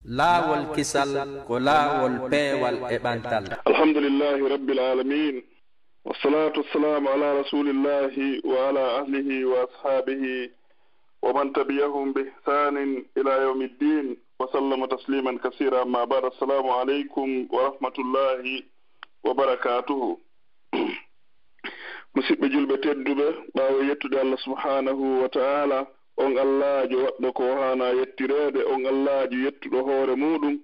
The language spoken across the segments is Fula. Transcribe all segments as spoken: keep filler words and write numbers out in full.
Laawol kisal ko laawol peewal e ɓantal. الحمد لله رب العالمين، والصلاة والسلام على رسول الله وعلى أهله وأصحابه ومن تبعهم بإحسان إلى يوم الدين وسلم تسليما كثيرا. أما بعد، السلام عليكم ورحمة الله وبركاته. Musidɓe julɓe tedduɓe, ɓaawo yettude Allah subhanahu wa ta'ala, on Allaajo waɗɗo ko haana yettireede, on Allaajo yettuɗo hoore muuɗum,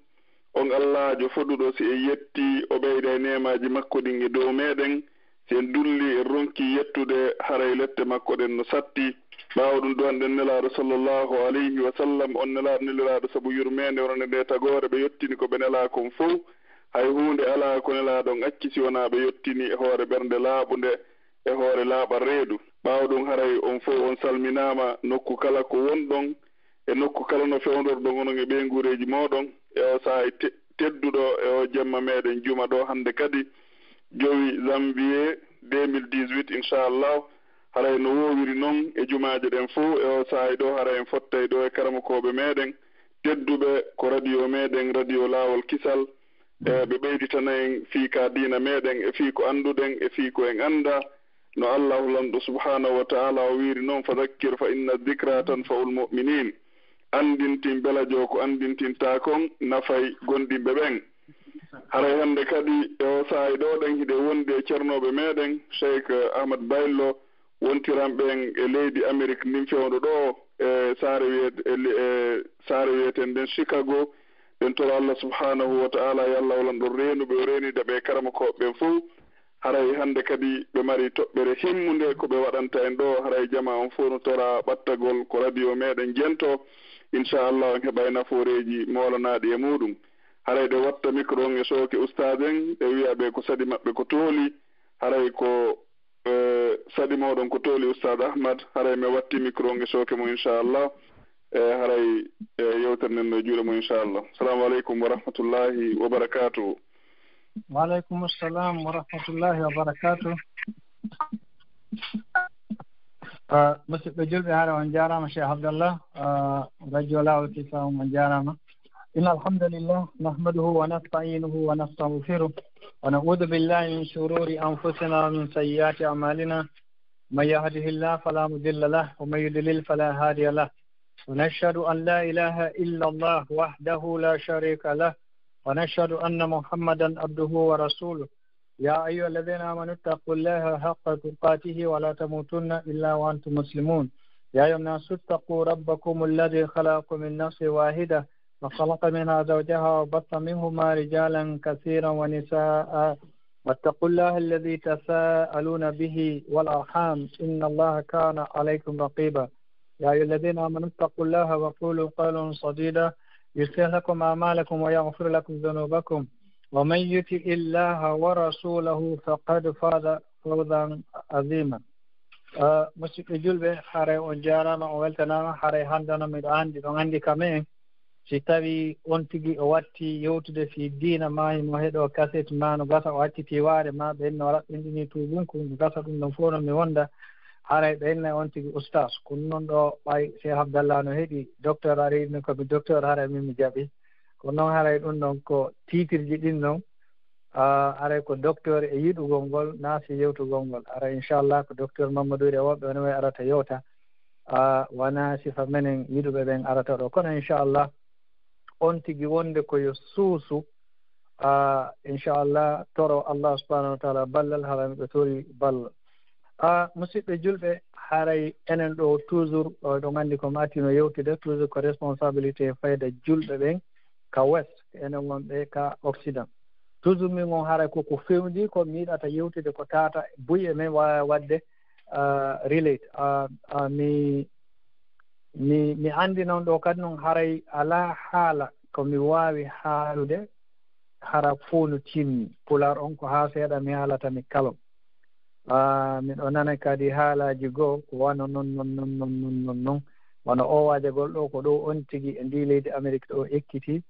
on Allaajo foduɗo si en yetti, o ɓeyda e neemaaji makko ɗin e dow meeɗen, si en dulli en ronki yettude, haray lette makko ɗen no satti. Ɓaawo ɗum duwanɗen Nelaaɗo sallallahu alayhi wa sallam, on Nelaaɗo neliraaɗo sabu yurmeende wonande nde tagoore, ɓe yettini ko ɓe nelaa kon fow. Hay huunde alaa ko Nelaaɗo on acci si wonaa ɓe yettini e hoore ɓernde laaɓunde, e hoore laaɓal reedu. Ɓaawo ɗum haray on fow on salminaama nokku kala ko wonɗon, e nokku kala no fewndorɗon onon e ɓeynguureeji mooɗon e oo saa'i te-, tedduɗo e oo jemma meeɗen juma ɗoo hannde kadi, jowi janvier deux mille dix-huit, inchallah. Haray no woowiri non e jumaaje ɗen fow e oo saa'i ɗoo, haray en fottay ɗoo e karamokooɓe meeɗen tedduɓe ko radio meeɗen, radio Laawol Kisal, e ɓe ɓeyditana en fii ka diina meeɗen e fii ko annduɗen e fii ko en anndaa. No Allaahu Lanɗo subhaanahu wa ta'ala o wiiri non, فذكر فإن الذكرى تنفع المؤمنين. Anndintin belajo ko anndintintaa kon nafay gomɗinɓe ɓen. Haray hannde kadi e oo saa'i ɗoo ɗen hiɗen wondi e cernooɓe meeɗen, Cheikh Ahmad Baylo, wontiranɓe en e leydi Amerik ndin fewndo ɗoo, e saare wiyet-, e le-, e saare wiyeten nden Chicago. Ɗen toro Allah subhanahu wa ta'ala yo Allah o lanɗo reenuɓe, o reenida ɓe e karamokooɓe ɓen fow. Haray hannde kadi ɓe mari toɓɓere himmunde ko ɓe waɗanta en ɗoo. Haray jamaa on fow no tora ɓattagol ko radio meeɗen jento. Inchallah on heɓay nafooreeji moolanaaɗi e muuɗum. Haray ɗe watta micro on e sooke ustaad en, ɗe wi'a ɓe ko sadi maɓɓe ko tooli. Haray ko, eh, sadi mooɗon ko tooli ustaad Ahmad. Haray mi watti micro on e sooke mo inchallah. Eh, haray, eh, yewtere nden no e juuɗe mo inchallah. Assalamu aleykum wa rahmatullahi wa barakatuhu. Wa aleykum assalam wa rahmatullahi wa barakatuh. Ah, musidɓe julɓe, hara on jaaraama, Cheikh Abdallah. Ah, radio Laawol Kisal on jaaraama. إن الحمد لله نحمده ونستعينه ونستغفره ونعوذ بالله من شرور أنفسنا ومن سيئات أعمالنا. من يهده الله فلا مضل له ومن يضلل فلا هادي له. ونشهد أن لا إله إلا الله وحده لا شريك له. ونشهد أن محمدا عبده ورسوله. يا أيها الذين آمنوا اتقوا الله حق تقاته ولا تموتن إلا وأنتم مسلمون. يا أيها الناس اتقوا ربكم الذي خلقكم من نفس واحدة وخلق منها زوجها وبث منهما رجالا كثيرا ونساء واتقوا الله الذي تساءلون به والأرحام إن الله كان عليكم رقيبا. يا أيها الذين آمنوا اتقوا الله وقولوا قولا سديدا يصلح لكم أعمالكم ويغفر لكم ذنوبكم ومن يطع الله ورسوله فقد فاز فوزا عظيما. Ah, musidɓe julɓe, haray on jaaraama, on weltanaama. Haray hannde no miɗo anndi, ɗon anndi kam en, si tawi on tigi o watti yewtude fii diina, maa himo heɗoo kaset, maa no gasa o acciti waare, maa ɓe no raɓɓinɗini tuubunku, no gasa ɗum ɗon fow no mi wonda, haray ɓe innay on tigi ustaas. Kono non ɗoo ɓay Cheikh Abdallah no heɗi docteur, ari no ko mi docteur, haray min mi jaɓi. Kono non haray ɗum ɗon ko tiitirji ɗin ɗon, ah, haray ko docteur e yiɗugol ngol, naa si yewtugol ngol. Haray inchallah ko docteur Mamadou e woɓɓe woni way arata yewta. Ah, wona sifa menen yiɗuɓe ɓen arata ɗoo. Kono inchallah on tigi wonde ko yo suusu, ah, inchallah toro Allah subhanahu wa ta'ala ballal, hara miɗo tori ballal. Ah, musidɓe julɓe, haray enen ɗoo toujours, ɗo ɗon anndi ko mi attino yewtude, toujours ko responsabilité fayda julɓe ɓen ka West, enen wonɓe ka Occident. Toujours min on haray ko ko fewndi ko mi yiɗata yewtude ko tata buy e men wa-, wadde, ah, relate. Ah, ah, mi, mi, mi anndi non ɗoo kadi non haray alaa haala ko mi waawi haalude hara fow no timmi. Pulaar on ko haa seeɗa mi haalata mi kalo. Ah, miɗo nana kadi haalaaji goo ko wano non, non, non, non, non, non, non. Wano oo waajagol ɗoo ko ɗoo on tigi e ndii leydi Amerik ɗoo ekkitii.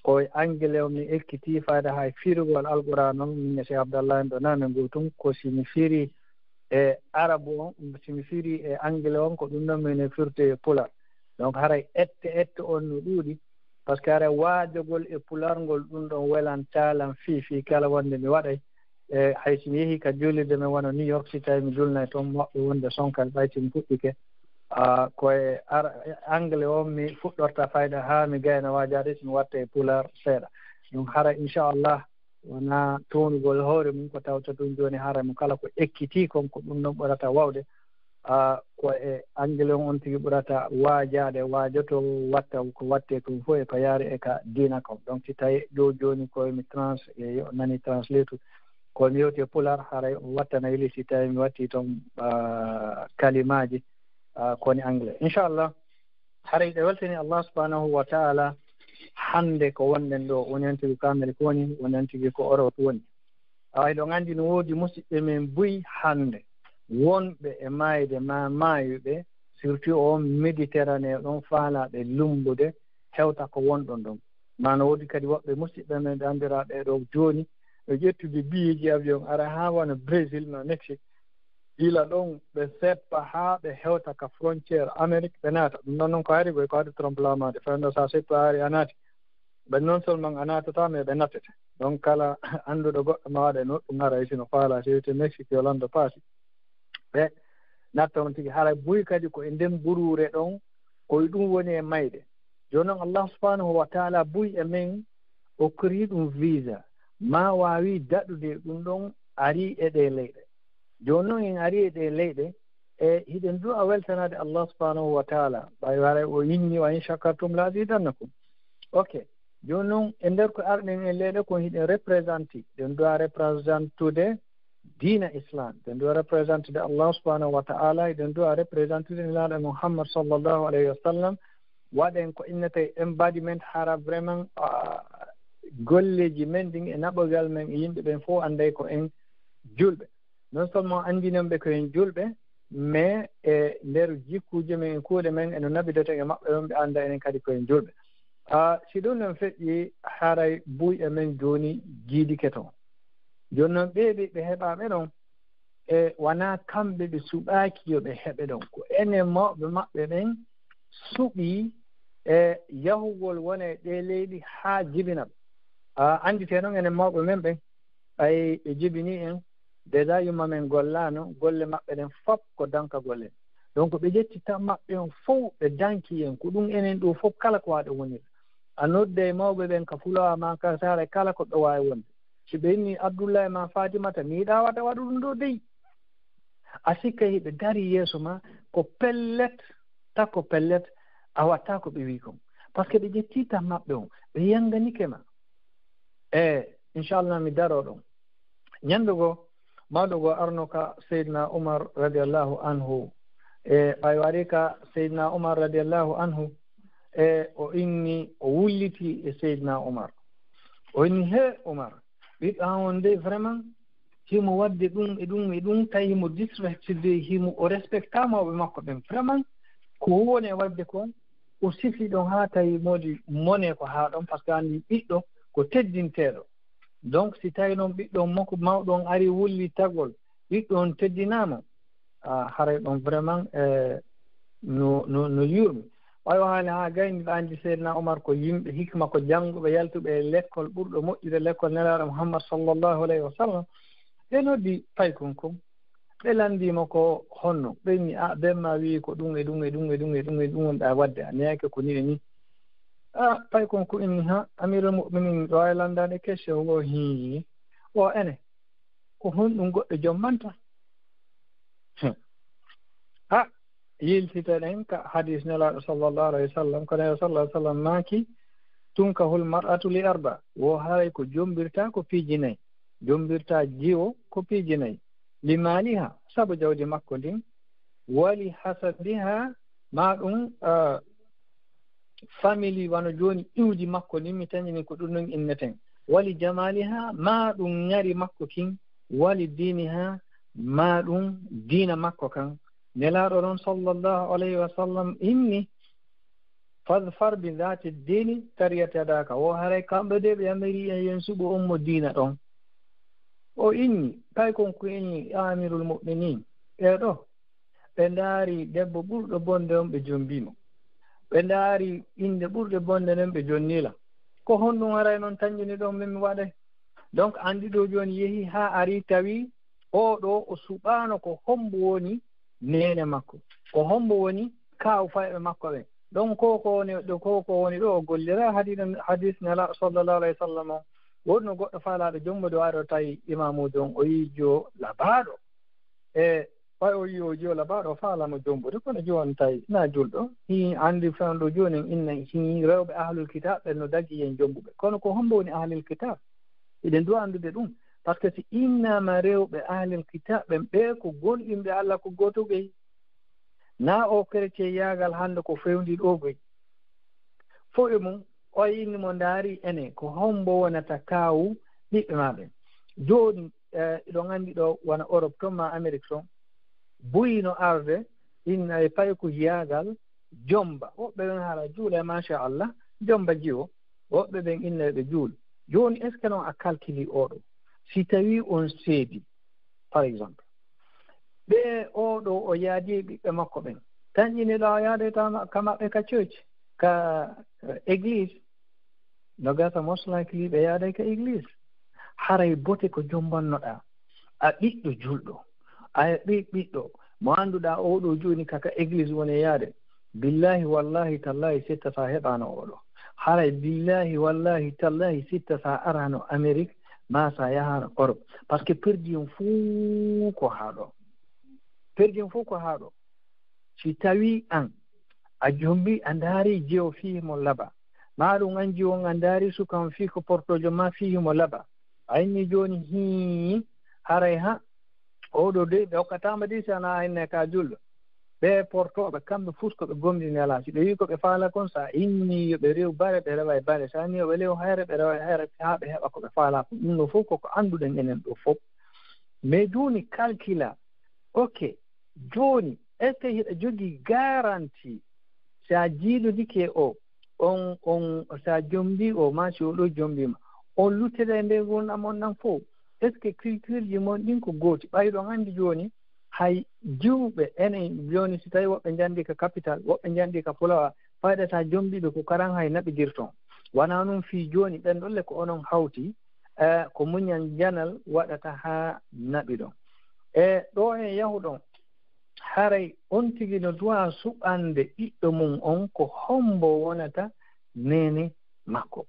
Ko e Angile on mi ekkitii fayda hay firugol Alquraan on, min e Cheikh Abdallah en ɗoo nana min goo tun, ko si mi firi e Arabu on, si mi firi e Angile on, ko ɗum ɗon min e firti e Pulaar. Donc haray ette, ette on no ɗuuɗi. Parce que hara waajogol e pularngol ɗum ɗon welan taalan fii fii kala wonde mi waɗay. E hay si mi yehi ka juulirde men wano New York, si tawi mi julnay toon, moƴƴi wonde sonkal ɓay si mi fuɗɗike. Ah, ko e ara angle on mi fuɗɗorta fayda haa mi gayna waajaade, si mi watta e pular seeɗa. Ɗum hara inchallah wona townugol hoore mum ko tawta ɗum jooni hara mo kala ko ekkitii kon ko ɗum ɗon ɓurata wawde. Ah, ko e angle on on tigi ɓurata waajaade, waajoto watta ko watte kon fof e ko yaari e ka diina kon. Donc si tawi ɗo jooni ko mi trans-, e yo nani translate, ko mi yewti e pular, haray o wattanay li si tawi mi watti toon, ah, kalimaaji, ah, koni anglais. Inchallah, haray ɗe weltani Allah subhanahu wa ta'ala hannde ko wonɗen ɗo, woni on tigi ko Amérique woni, woni on tigi ko Europe woni. Awa, hiɗon anndi no woodi musidɓe men buy hannde, wonɓe e maayde ma maayuɓe, surtout on Méditerranée ɗon faalaaɓe lumbude, hewta ko wonɗon ɗon. Ma no woodi kadi woɓɓe musidɓe men ɓe anndiraaɓe ɗo jooni, ɓe ƴettude biyeeji avion ara haa wano Brésil ma Mexique, gila ɗon ɓe seppa haa ɓe hewta ka frontière Amérique ɓe naata. Ɗum ɗon noon ko hari, ko hari tremblement de terre, fayno sa seppa hari a naati. Ɓe non seulement a naatata, mais ɓe nattete. Donc kala annduɗo goɗɗo ma waɗa e noɗɗum haray si no faala, si wiyete Mexique yo lanndo paasi. Ɓe natta on tigi. Haray buy kadi ko e nden buruure ɗon, ko e ɗum woni e mayde. Jooni noon Allah subhanahu wa ta'ala buy e men okkori ɗum visa. Ma waawi daɗude ɗum ɗon ari e ɗe leyɗe. Jooni noon en ari e ɗe leyɗe, e hiɗen du'a weltanaade Allah subhanahu wa ta'ala. Ɓay haray o inni, "Wa in shakartum la azidannakum." Ok. Jooni noon, e nder ko arɗen en leyɗe kon hiɗen représenté, hiɗen du'a représentude diina Islam, hiɗen du'a représentude Allah subhanahu wa ta'ala, hiɗen du'a représentude Nelaaɗo Muhammad sallallahu alayhi wa sallam. Waɗen ko innete embodiment hara vraiment, ah, golleeji men ɗin e naɓogal men e yimɓe ɓen fof annday ko en julɓe. Non seulement anndinen ɓe ko en julɓe, mais e nder jikkuuje men e kuuɗe men eno naɓidoten e maɓɓe on ɓe annda enen kadi ko en julɓe. Ah, si ɗum non feƴƴi, haray buy e men jooni jiidike toon. Jooni noon ɓee ɓiɓɓe heɓaaɓe ɗon, e wonaa kamɓe ɓe suɓaaki yo ɓe heɓe ɗon. Ko enen mawɓe maɓɓe ɓen suɓii e yahugol wona e ɗee leyɗi haa jibina ɓe. Ah, annditee noon enen mawɓe men ɓen, ɓay ɓe jibinii en, déjà yumma men gollaano, golle maɓɓe ɗen fof ko dankagol en. Donc ɓe ƴetti tan maɓɓe on fof ɓe danki en, ko ɗum enen ɗo fof kala ko waɗa woniri. A nodday mawɓe ɓen ka Fulawa ma ka Saare kala ko ɓe waawi wonde. Si ɓe inni Abdullahi ma Fatimata, mi yiɗaa wata waɗu ɗum ɗo dey. A sikka hiɓe dari yeeso ma, ko pellet, tako pellet, a watta ko ɓe wi kon. Parce que ɓe ƴetti tan maɓɓe on, ɓe yanganike ma. E, inchallah, mi daro ɗon. Ñande goo, mawɗo goo arno ka Seydina Umar radiyallahu anhu. E, ɓay wari ka Seydina Umar radiyallahu anhu, e, o inni, o wulliti e Seydina Umar. O inni, "He Umar, ɓiɗɗo an on dey vraiment, himo waɗde ɗum e ɗum e ɗum, tawi himo disrespectude, himo, o respecta mawɓe makko ɓen. Vraiment, ko woni e waɗde kon, o sifi ɗon haa tawi modi mone ko haa ɗon, parce que anndi ɓiɗɗo ko teddinteeɗo. Donc, si tawi noon ɓiɗɗo on moko mawɗo on ari wullitagol, ɓiɗɗo on teddinaama, ah, haray ɗon vraiment, eh, no, no, no yurmi." Ɓay o haali haa gayni ɓe anndi Seydina Umar ko yimɓe hikma, ko jannguɓe, yaltuɓe e lekkol ɓurɗo moƴƴude lekkol Nelaaɗo Muhammad sallallahu alayhi wa sallam. Ɓe noddi paykon kon. Ɓe lanndii mo ko honno. Ɓe inni, "A, ben ma wi'i ko ɗum e ɗum e ɗum e ɗum e ɗum e ɗum wonɗaa waɗde. A neyaake ko ni e ni." A, paykon kon inni, "Ha, Amirul Mu'minin, ɗo ay lanndaade question o hii. O ene. Ko honɗum goɗɗo jommanta?" Hmm. Ha, yiltitoɗen ka hadis Nelaaɗo sallallahu alayhi wa sallam. Ko Nelaaɗo sallallahu alayhi wa sallam maaki, "Tunkahul mar'atu li arba." Wo haray ko jombirta ko piiji nayi. Jombirta jiwo ko piiji nayi. Li maaliha, sabu jawdi makko ndin. Wali hasabiha, ma ɗum, ah, family wano jooni iwdi makko ndin, mi tañini ko ɗum ɗon inneten. Wali jamaliha, ma ɗum ŋari makko kin. Wali diniha, ma ɗum diina makko kan. Nelaaɗo ɗon sallallahu alayhi wa sallam inni, "Fadfar bi dhati dini tariyat yadaka." Wo haray kamɓe de ɓe yamiri en yen suɓo on mo diina ɗon. O inni, paykon ko inni, "Ya Amirul Mu'minin, ɓee ɗo, ɓe ndaari debbo ɓurɗo bonde on, ɓe jombi mo." Ɓe ndaari innde ɓurɗe bonde nden, ɓe jonnii lan. Ko honɗum haray non tanƴini ɗon min mi waɗay? Donc, anndi ɗo jooni yehi haa ari tawi oo ɗo o suɓaano ko hombo woni neene makko, ko hombo woni kaaw fayɓe makko ɓen. Donc, ko ko woni ɗo, ko ko woni ɗo o gollira hadis, hadis Nelaaɗo sallallahu alayhi wa sallam on. Wonno goɗɗo faalaaɗo jombo ɗo ari o tawi imaamuujo on, o yii jiwo labaaɗo. E ɓay o yii o jiwo labaaɗo, o faalaa mo jombude, kono jiwo on tawi na julɗo. Hii anndi fewndo jooni en inna hii rewɓe ahlul kitab ɓen no dagi yen jombuɓe. Kono ko hombo woni ahlul kitab? Hiɗen duwa anndude ɗum. Par ce que si innaama rewɓe ahlul kitab ɓen, ɓe ko gomɗinɓe Allah ko gooto ɓey. Na o chrétien yaagal hannde ko fewndi ɗo goy. Fof e mum, o inni mo ndaari ene ko hombo wonata kaawu ɓiɓɓe ma ɓen. Jooni, eh, iɗon anndi ɗo wona Europe ton ma Amérique ton, buy no arde, inna e payku yaagal jomba. Woɓɓe ɓen hara juula, machallah, jomba jiwo. Woɓɓe ɓen inna ɓe juula. Jooni, est-ce que non a calculi oɗo? Si tawi on seedi, par exemple, ɓe oɗo o yaadi e ɓiɓɓe makko ɓen, tanƴini ɗa o yaade ta ma-, ka maɓɓe ka church, ka, eh, église, no gasa most likely ɓe yaaday ka église. Haray bote ko jombannoɗa, a ɓiɗɗo julɗo, a ɓi-, ɓiɗɗo mo annduɗa oɗo jooni ka, ka église woni yaade. Billahi, wallahi, tallahi, sitta sa heɓano oɗo. Haray billahi, wallahi, tallahi, sitta sa arano Amérique, ma sa yahano Europe. Par ce que perdi on fuu ko haa ɗo. Perdi on fuu ko haa ɗo. Si tawi an, a jombi, a ndaari jewo fii mo laba. Ma ɗum an jiwo on, a ndaari suka on fii ko portojo ma fii mo laba. A inni jooni, hii, haray ha, oɗo de, ɓe hokkataama de, si ana inne ka julɗo. Ɓe portooɓe, kamɓe fus ko ɓe gomɗini alaa. Si ɓe wi ko ɓe faala kon, sa inni yo ɓe rew bare, ɓe rewa e bare. Sa inni yo ɓe lew hayre, ɓe rewa e hayre, haa ɓe heɓa ko ɓe faala kon. Ɗum ɗo fof koko annduɗen enen ɗo fof. Mais duuni calcula, ok, jooni, est-ce que hiɗa jogii garantie si a jiilodike o, on, on, si a jombii o, ma si o ɗo jombii ma, on luttida e nder ngurndan mon ɗan fof? Est-ce que culture ji mon ɗin ko gooti? Ɓay ɗon anndi jooni, hay jiwɓe enen jooni, si tawi woɓɓe njanndi ka capital, woɓɓe njanndi ka fulawa, fayda si a jombii ɓe ko karan hay naɓidirton. Wona non fii jooni, ɓen ɗon le ko onon hawti, eh, ko muñal njanal waɗata haa naɓi ɗon. E ɗo en yahuɗon, haray on tigi no duwa suɓande ɓiɗɗo mum on ko hombo wonata neene makko.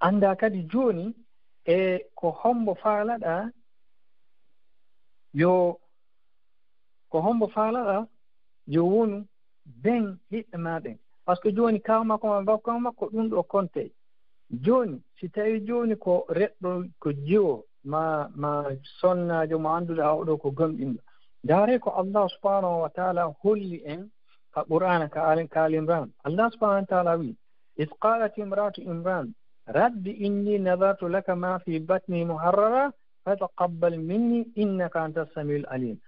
Annda kadi jooni e ko hombo faalaɗa yo, ko hombo faalaɗa yo wonu ben ɓiɓɓe ma ɓen. Par ce que jooni kaaw makko ma bakkaw makko ɗum ɗo konte. Jooni, si tawi jooni ko reɗɗo ko jiwo ma, ma sonnaajo mo annduɗa oɗo ko gomɗinɗo. Ndaare ko Allah subhanahu wa ta'ala holli en ka Qur'ana ka Al-, ka Al Imran. Allah subhanahu wa ta'ala wi, "Iz qalat imra'atu Imran, rabbi inni nadartu laka ma fi batni muharrara, fataqabbal minni innaka antas samiul alim."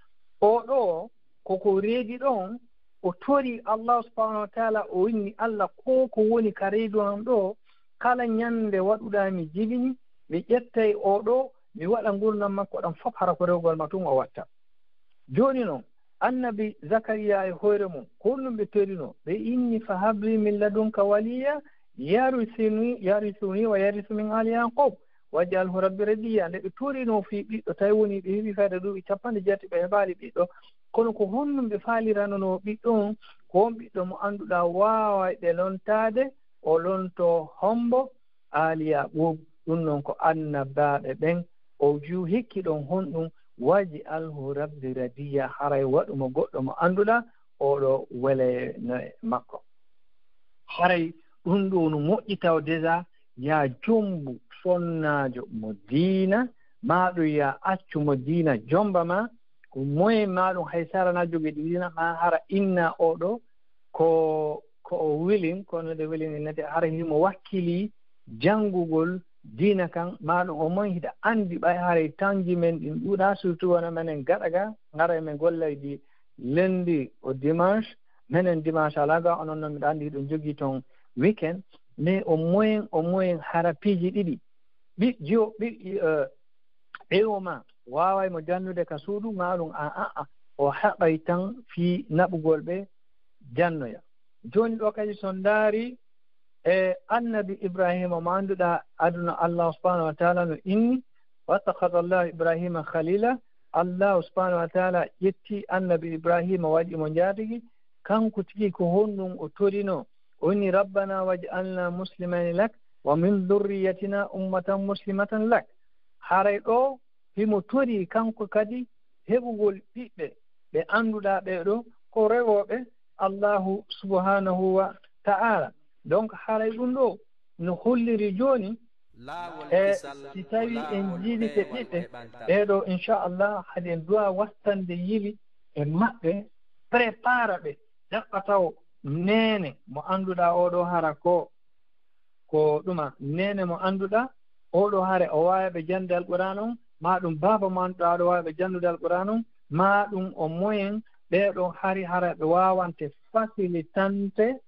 Oɗo koko reedi ɗon, o tori Allah subhanahu wa ta'ala, o inni Allah, ko ko woni ka reedu am ɗo, kala ñande waɗuɗa mi jibini, mi ƴettay oɗo, mi waɗa ngurndan makko ɗan fof hara ko rewgol ma tun o watta. Jooni non, annabi Zakariya e hoore mum, ko honɗum ɓe torino? Ɓe inni, "Fa habli min ladunka waliya, yarisuni, yarisuni wa yarisu min ali Yaqub, waj'alhu rabbi radiya." Nde ɓe torino fii ɓiɗɗo, tawi woni ɓe heɓi fayda duuɓi capanɗe jeetati ɓe heɓaali ɓiɗɗo. Kono ko honɗum ɓe faaliranonoo ɓiɗɗo on? Ko on ɓiɗɗo mo annduɗaa waaway ɓe lontaade, o lontoo hombo? Aali Yaaquub, ɗum noon ko annabaaɓe ɓen. O ju-, hikki ɗon honɗum? Waj'alhu rabbi radiya, haray waɗu mo goɗɗo mo annduɗaa, oɗo weleno e makko. Haray ɗum ɗo no moƴƴi taw déjà, yaa jombu sonnaajo mo diina, maa ɗum yaa accu mo diina jomba ma, ko moyen maa ɗum hay sara na jogi diina, maa hara inna oɗo ko, ko o wilin, kono nde wilin innete, hara himo wakkili janngugol diina kan, maa ɗum o moy hiɗa anndi ɓay haray tanji men ɗin ɗuuɗa, surtout wona menen gaɗa ga, hara men gollay di lundi o dimanche, menen dimanche ala ga, onon non miɗa anndi hiɗon jogii ton weekend, mais au moins, au moins hara piiji ɗiɗi. Ɓi-, jiwo-, ɓi-, eh, ɓeyo ma waaway mo jannude ka suudu, maa ɗum a, a, a, o haɓay tan fii naɓugol ɓe jannoya. Jooni ɗo kadi so ndaari e annabi Ibrahima mo annduɗaa aduna Allah subhanahu wa taala no inni, wattakhadha Allahu Ibrahima khalila. Allah subhanahu wa taala ƴetti annabi Ibrahima waɗi mo njaatigi. Kanko tigi ko honɗum o torino? O inni, "Rabbana waj'alna muslimayni lak wa min dhurriyatina ummatan muslimatan lak." Haray ɗo himo torii kanko kadi heɓugol ɓiɓɓe ɓe annduɗaa ɓee ɗoo ko rewooɓe Allahu subhanahu wa ta'ala. Donc haray ɗum ɗo no holliri jooni e si tawi en jiilike ɓiɓɓe ɓee ɗoo, inchallah, haɗi en duwa wattande yili e maɓɓe, prépara ɓe, jaɓɓa taw neene mo annduɗaa oo ɗoo hara ko ko ɗuma neene mo annduɗaa, oo ɗoo hare o waawaɓe jannde Alquraan on, maa ɗum baaba mo annduɗaa o ɗoo waawaɓe janndude Alquraan on, maa ɗum o moyen ɓee ɗoo hari hara ɓe waawante fasilitante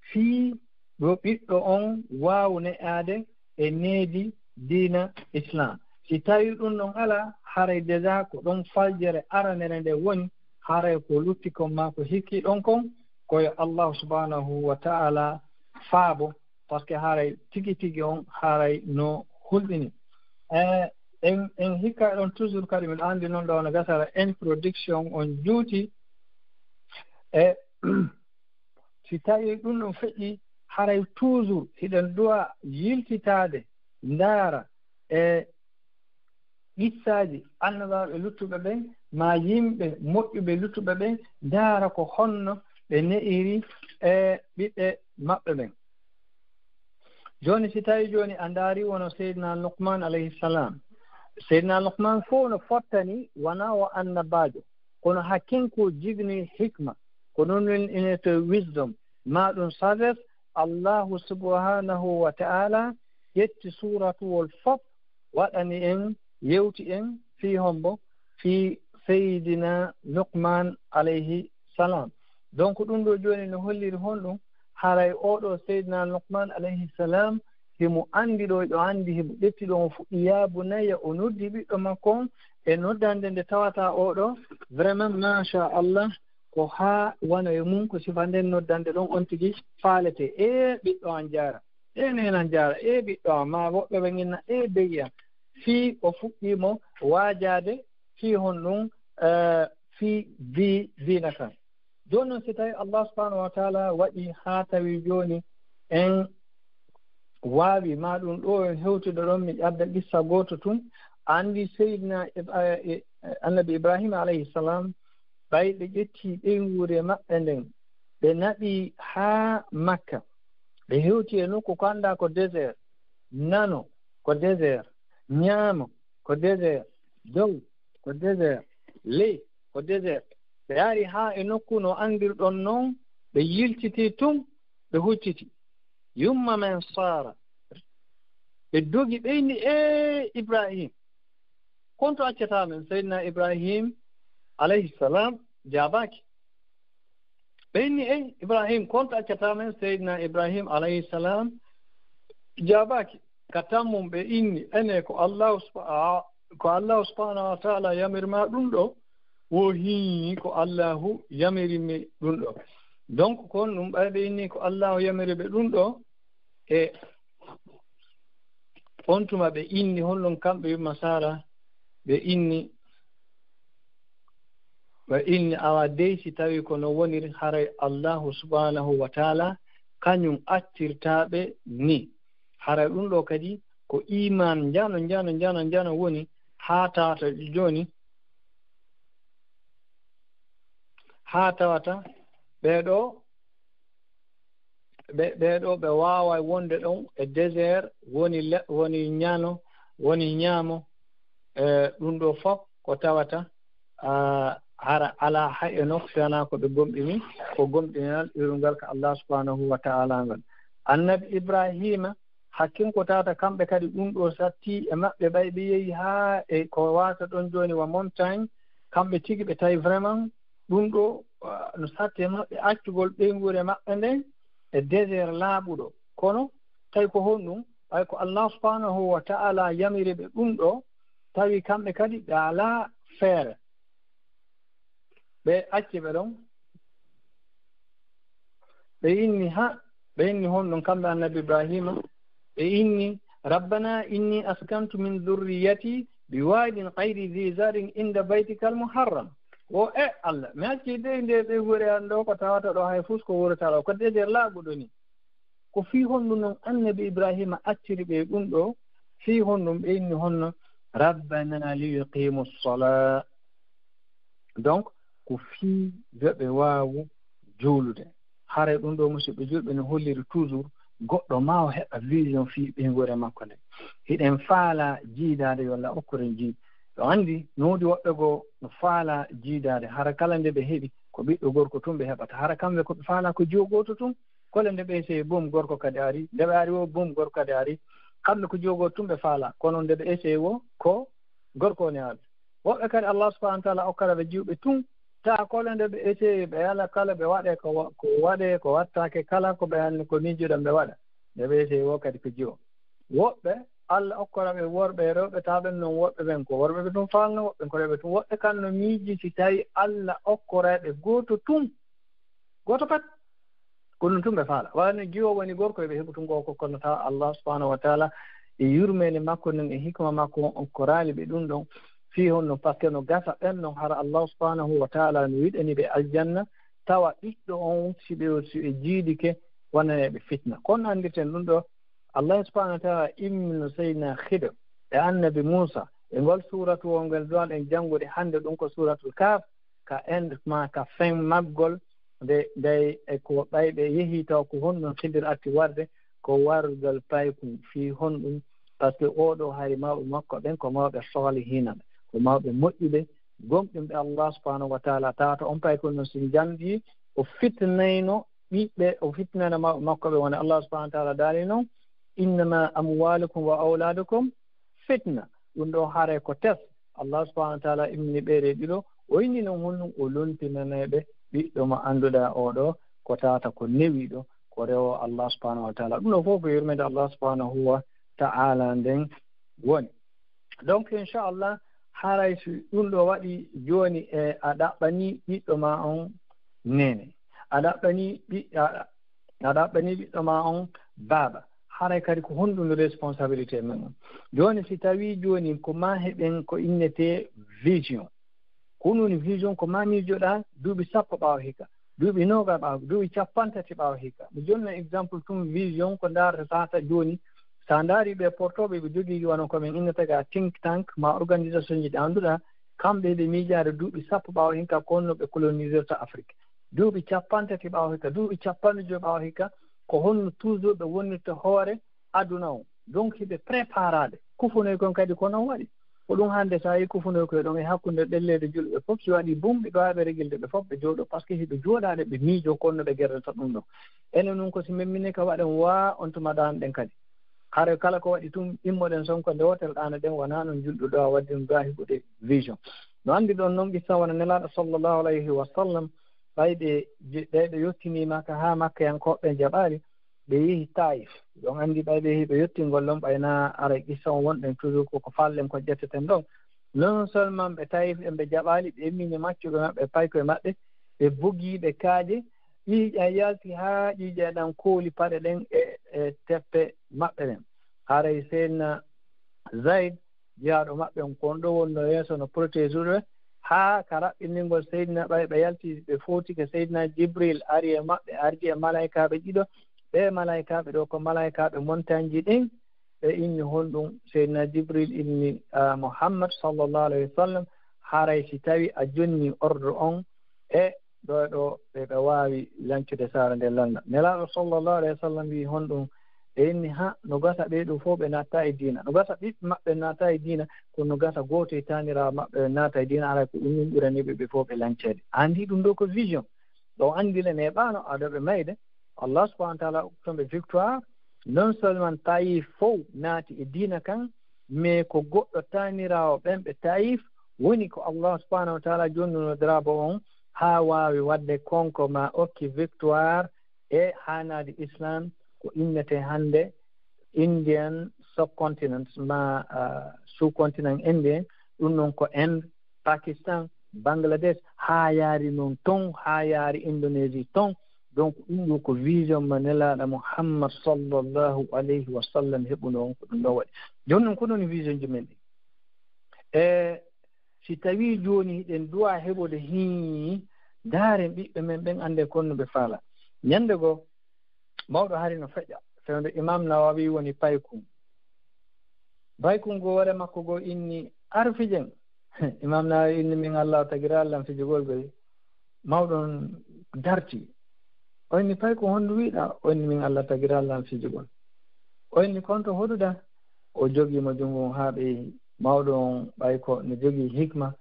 fii ɗo ɓiɗɗo on waawu ne'aade e needi diina Islam. Si tawii ɗum ɗon alaa, haray déjà ko ɗon faljere aranere nde woni, haray ko lutti kon maa ko hikki ɗon kon, ko yo Allahu subhanahu wa ta'ala faabo, parce que haray tigi tigi on haray no hulɓini. Eh, en, en hikka ɗon toujours kadi, miɗo anndi noon ɗo no gasara introduction on juuti. E si tawi ɗum ɗum feƴƴi, haray toujours hiɗen duwa yiltitaade, ndaara e qissaaji annabaaɓe luttuɓe ɓen, maa yimɓe moƴƴuɓe luttuɓe ɓen, ndaara ko honno ɓe ne'iri e ɓiɓɓe maɓɓe ɓen. Jooni, si tawi jooni a ndaari wono Seydina Luqman alayhi salam, Seydina Luqman fof no fottani wona o annabaajo, kono haa kanko jigni hikma, ko noon en inete wisdom, maa ɗum sagesse. Allahu subhanahu wa ta'ala ƴetti suuratuwol fof waɗani en, yewti en fii hombo, fii Seydina Luqman alayhi salam. Donc ɗum ɗo jooni no holliri honɗum? Haray oo ɗo Seydina Luqman alayhi salam himo anndi ɗo, ɗo anndi himo ƴetti ɗo, o fuɗɗi, "Ya bunayya", o noddi ɓiɗɗo makko on e noddande nde tawata oo ɗo vraiment, masha Allah, ko haa wano e mum, ko sifa nden noddande ɗon on tigi faalete, "E ɓiɗɗo an jaara, e neenan jaara, e ɓiɗɗo an", maa woɓɓe ɓe nginna, "E beyi an", fii o fuɗɗii mo waajaade fii honɗum, eh, fii di-, diina kan. Jooni non, si tawi Allah subhanahu wa ta'ala waɗi haa tawi jooni en waawi maa ɗum ɗo en hewtude ɗon, mi adda qissa gooto tun. Anndi Seydina Ib-, eh, eh, Annabi Ibrahima alayhi salam, ɓay ɓe ƴetti ɓeynguure maɓɓe nden, ɓe naɓi haa Makka, ɓe hewti e nokku ko anndaa ko désert, nano ko désert, ñaamo ko désert, dow ko désert, ley ko désert. Ɓe ari haa e nokku no anndirɗon non, ɓe yiltiti tun, ɓe hucciti. Yumma men Saara, ɓe dogi, ɓe inni, "E Ibrahim, konto accata men?" Seydina Ibrahim alayhi salam jaabaaki. Ɓe inni, "E Ibrahim, konto accata men?" Seydina Ibrahim alayhi salam jaabaaki. Ka tammum ɓe inni, "Ene ko Allahu subha-, a-, ko Allahu subhanahu wa ta'ala yamir ma ɗum ɗo?" Wo hii, ko Allahu yamiri mi ɗum ɗo. Donc, kon ɗum ɓay ɓe inni ko Allahu yamiri ɓe ɗum ɗo, e on tuma ɓe inni, honɗum kamɓe yumma Saara, ɓe inni, ɓe inni, awa dey, si tawi ko no woniri, haray Allahu subhanahu wa ta'ala kañum accirta ɓe ni. Haray ɗum ɗo kadi ko iman njano, njano, njano, njano woni, haa tawata jooni, haa tawata ɓee ɗo, ɓe, ɓee ɗo ɓe waaway wonde ɗon e désert, woni le-, woni ñano, woni ñaamo, e ɗum ɗo fof ko tawata, ah, hara alaa hay e nokku si wanaa ko ɓe gomɗini, ko gomɗinal iwrungal ka Allah subhanahu wa ta'ala ngal. Annabi Ibrahima, hakkin ko tawata kamɓe kadi ɗum ɗo satti e maɓɓe, ɓay ɓe yehi haa e ko wata ɗon jooni wa montagne, kamɓe tigi ɓe tawi vraiment ɗum ɗo, ah, no satti e maɓɓe accugol ɓeynguure maɓɓe nden e désert laaɓuɗo. Kono tawi ko honɗum? Ɓay ko Allah subhanahu wa ta'ala yamiri ɓe ɗum ɗo, tawi kamɓe kadi ɓe alaa feere. Ɓe acci ɓe ɗon. ɓe inni ha, ɓe inni honɗum kamɓe annabi Ibrahima, ɓe inni, "Rabbana inni askantu min dhurriyati bi wadin ghayri dhi zarin inda baytikal muharram." O e Allah, mi acci de nde ɓe wure an ɗo ko tawata ɗo hay fus ko wurata ɗo, ko désert laaɓuɗo ni. Ko fii honɗum non annabi Ibrahima acciri ɓe ɗum ɗo, fii honɗum ɓe inni honno, "Rabbana li yuqimu sala." Donc, ko fii yo ɓe waawu juulude. Haray ɗum ɗo, musidɓe julɓe, no holliri toujours goɗɗo ma o heɓa vision fii ɓeynguure makko nde. Hiɗen faala jiidaade yo Allah okkoren jiidi. Ɗo anndi, no woodi woɓɓe goo no faala jiidaade. Hara kala nde ɓe heɓi, ko ɓiɗɗo gorko tun ɓe heɓata. Hara kamɓe ko ɓe faala ko jiwo gooto tun. Kole nde ɓe sey, boom, gorko kadi ari. Nde ɓe ari o, boom, gorko kadi ari. Kamɓe ko jiwo gooto tun ɓe faala. Kono nde ɓe sey o, ko gorko woni arde. Woɓɓe kadi Allah subhanahu wa taala okkata ɓe jiwɓe tun. Taa kole nde ɓe ete, ɓe yala kala ɓe waɗe ko wa-, ko waɗe, ko wattake kala ko ɓe anni ko miijuɗen ɓe waɗa. Nde ɓe ete wo kadi ko jiwo. Woɓɓe Allah okkora ɓe worɓe e rewɓe, taa ɓen non woɓɓe ɓen ko worɓe ɓe tun faalno, woɓɓe ko rewɓe tun. Woɓɓe kan no miiji si tawi Allah okkoray ɓe gooto tun. Gooto pat. Ko ɗum tun ɓe faala. Wano jiwo woni gorko, ɓe heɓu tun ko, kono tawa Allah subhanahu wa taala e yurmeende makko nden e hikma makko on okkoraali ɓe ɗum ɗon. Fii honno? Parce que no gasa ɓen non hara Allah subhanahu wa taala no yiɗani ɓe aljanna, tawa ɓiɗɗo on si ɓe, si ɓe jiidike wonane ɓe fitna. Kono anndirten ɗum ɗo, Allah subhanahu wa taala immino Seydina Khidir e annabi Muusa e ngol suuratu wongel duwal en janngude hannde ɗum ko suuratul Kahf, ka end ma ka fin maggol, nde, nde e ko ɓay ɓe yehi taw ko honɗum Khidir atti warde, ko wargal paykun fii honɗum, parce que oɗo hari mawɓe makko ɓen ko mawɓe salihina ɓe, ko mawɓe moƴƴuɓe, gomɗinɓe Allah subhanahu wa taala, tawata on paykun no si njandi o fitnayno ɓiɓɓe, o fitnayno mawɓe makko ɓe woni Allah subhanahu wa taala daali non, "Innama amwalukum wa awladukum fitna." Ɗum ɗo haray ko test. Allah subhanahu wa taala immini ɓeeɗe ɗiɗo, o inni non honɗum o lontinanay ɓe ɓiɗɗo mo annduɗaa oɗo ko tawata ko newiɗo, ko rewo Allah subhanahu wa taala. Ɗum ɗo fof ko yurmeende Allah subhanahu wa taala nden woni. Donc, inchallah, haray si ɗum ɗo waɗi jooni, e a ɗaɓɓani ɓiɗɗo ma on nene. A ɗaɓɓani ɓi-, a, a ɗaɓɓani ɓiɗɗo ma on baaba. Haray kadi ko honɗum responsabilité men on? Jooni si tawi jooni ko ma heɓen ko innete vision. Ko ɗum woni vision, ko ma miijoɗaa duuɓi sappo ɓaawo hikka, duuɓi noogas ɓaawo, duuɓi cappanɗe tati ɓaawo hikka. Mi jonna exemple tun vision ko ndaarata tata jooni. Sa ndaari ɓe portooɓe ɓe jogii wano ko min innata ga think tank ma organisation ji ɗi annduɗaa, kamɓe ɓe miijaade duuɓi sappo ɓaawo hikka ko honno ɓe colonisirta Afrique. Duuɓi cappanɗe tati ɓaawo hikka, duuɓi cappanɗe joyi ɓaawo hikka, ko honno toujours ɓe wonnirta hoore aduna on. Donc hiɓe préparade. Kufunoy kon kadi ko non waɗi. Ko ɗum hannde sa yi kufunoy koy ɗon e hakkunde ɗelleede julɓe fof, si waɗi bum ɓe ɗowaɓe regilde ɓe fof ɓe jooɗo, parce que hiɓe jooɗaade ɓe miijo kon no ɓe gerdata ɗum ɗon. Enen nun ko si men minen ka waɗen waa on tuma ɗan ɗen kadi. Hare kala ko waɗi tun immoɗen son ko nde wotere ɗaana ɗen wona non julɗo ɗo a waɗi ɗum ɗo a heɓude vision. No anndi ɗon non qissa wona Nelaaɗo sallallahu alayhi wa sallam ɓay ɓe je-, ɓay ɓe yottiniima ka haa Makkayankooɓe jaɓaali, ɓe yehi Taif. Ɗon anndi ɓay ɓe yehi ɓe yottingol ɗon ɓay na ara qissa on wonɗen toujours ko, ko fallen ko ƴetteten ɗon. Non seulement ɓe Taif ɓen ɓe jaɓaali, ɓe immini maccuɓe maɓɓe, paykoye maɓɓe, ɓe bogii ɓe kaaje, ƴiiƴa yalti haa ƴiiƴa ɗan kooli paɗe ɗen e, e teppe maɓɓe ɗen. Haray Seydina Zayd, jiyaaɗo maɓɓe on, ko on ɗo wonno yeeso no protéger ɓe, haa ka raɓɓiningol Seydina ɓay ɓe yalti, ɓe fowtike Seydina Jibril ari e maɓɓe, ardi e malaykaaɓe ɗiɗo. Ɓe malaykaaɓe ɗo ko malaykaaɓe montagne ji ɗin, ɓe inni honɗum? Seydina Jibril inni, ah, Muhammad sallallahu alayhi wa sallam, haray si tawi a jonni ordre on e ɗo e ɗo ɓe, ɓe waawi lancude saare nde lannda. Nelaaɗo sallallahu alayhi wa sallam wi'i honɗum? Ɓe inni, ha, no gasa ɓee ɗo fof ɓe natta e diina. No gasa ɓiɓɓe maɓɓe natta e diina, kono no gasa gooto e taaniraawo maɓɓe naata e diina, haray ko ɗum ɗum ɓurani ɓe, ɓe fof ɓe lanceede. Anndi ɗum ɗo ko vision. Ɗo anndi le neeɓaano ado ɓe mayde. Allah subhanahu wa taala okki ɓe victoire. Non seulement Taif fof naati e diina kan, mais ko goɗɗo taaniraawo ɓen ɓe Taif woni ko Allah subhanahu wa taala jonnuno drapeau on haa waawi waɗde konko ma okki victoire e haanaade Islam ko innete hannde Indian subcontinent ma, ah, sous-continent Indien, ɗum noon ko Inde, Pakistan, Bangladesh, haa yaari noon ton, haa yaari Indonésie ton. Donc ɗum ɗo ko vision mo Nelaaɗo Muhammad sallallahu alayhi wa sallam heɓuno on, ko ɗum ɗon waɗi. Jooni noon, ko ɗum woni vision ji men ɗi. E si tawii jooni hiɗen duwa heɓude hii, ndaaren ɓiɓɓe men ɓen, annden ko honno ɓe faala. Ñannde goo, mawɗo hari no feƴƴa, fewndo Imam Nawawi woni paykun. Paykun goo, hoore makko goo inni, "Ar fijen." Imam Nawawi inni, "Min Allah tagiraa lan fijugol." Goo mawɗo on darti. O inni, "Paykun, honɗum wi'uɗaa?" O inni, "Min Allah tagiraa lan fijugol." O inni, "Kon to hoɗuɗaa?" O jogii mo junngo on haa ɓe yehi. Mawɗo on, ɓay ko no jogii hikma,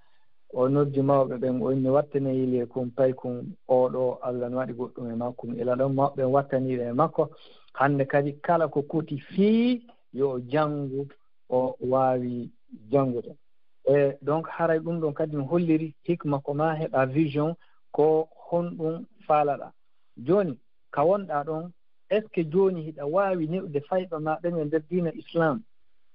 o noddi mawɓe ɓen, o inni, "Wattanee yili e kun paykun, oo ɗoo Allah no waɗi goɗɗum e makkun." Ila ɗon mawɓe ɓen wattanii ɓe e makko. Hannde kadi kala ko koti fii yo o janngu, o waawi janngude. E donc haray ɗum ɗon kadi no holliri hikma ko maa heɓa vision ko honɗum faalaɗaa. Jooni, ka wonɗaa ɗon, est-ce que jooni hiɗa waawi ne'ude fayɓe maa ɓen e nder diina Islam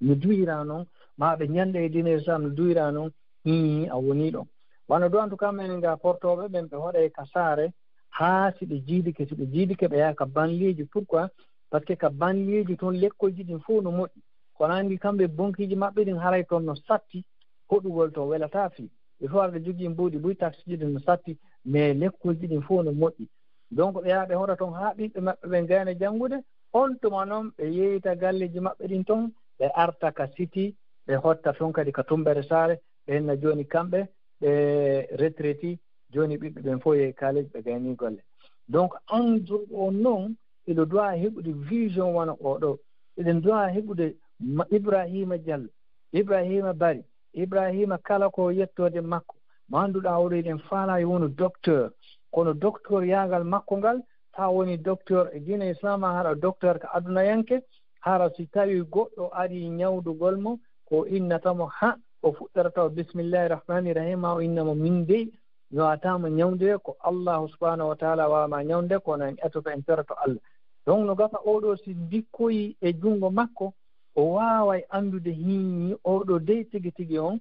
no duwiraa non, maa ɓe ñande e diina Islam no duwiraa non? Hii, a wonii ɗon. Wano ɗoo, en tout cas, menen ga Portooɓe ɓen, ɓe hoɗay ka saare haa si ɓe jiidike, si ɓe jiidike, ɓe yaha ka banliyeeji. Pourquoi? Parce que ka banliyeeji ton lekkolji ɗin fow no moƴƴi. Kono anndi kamɓe bonkiiji maɓɓe ɗin haray ton no satti, hoɗugol ton welataa fii. Ɓe fow aɓe jogii mbuuɗi buy, taksiiji ɗin no satti, mais lekkolji ɗin fow no moƴƴi. Donc ɓe yaha ɓe hoɗa ton haa ɓiɓɓe maɓɓe ɓen gayna janngude, on tuma non ɓe yeeyita galleeji maɓɓe ɗin ton, ɓe arta ka siti, ɓe hotta ton kadi ka tummbere saare, ɓe henna jooni kamɓe ɓe retraiti, jooni ɓiɓɓe ɓen fow yehi collège, ɓe gaynii golle. Donc an julɗo on non, hiɗo duwa heɓude vision wano oo ɗoo. Hiɗen duwa heɓude ma-, Ibrahima Diallo, Ibrahima Bari, Ibrahima kala ko yettoode makko. Mo annduɗaa oo ɗoo, hiɗen faalaa yo wonu docteur. Kono docteur yaagal makko ngal, taa woni docteur e diina Islam, hara docteur ka adunayanke, hara si tawii goɗɗo arii ñawdugol mo, ko innata mo, haa o fuɗɗorata o bismillahi rahmani rahim, maa o inna mo, min dey mi waawataa mo ñawndude, ko Allahu subhanahu wa taala waawa ma ñawndude, kono en etoto, en peroto Allah. Donc no gasa oo ɗoo si dikkoyi e junngo makko, o waaway anndude hii oo ɗoo dey tigi tigi on,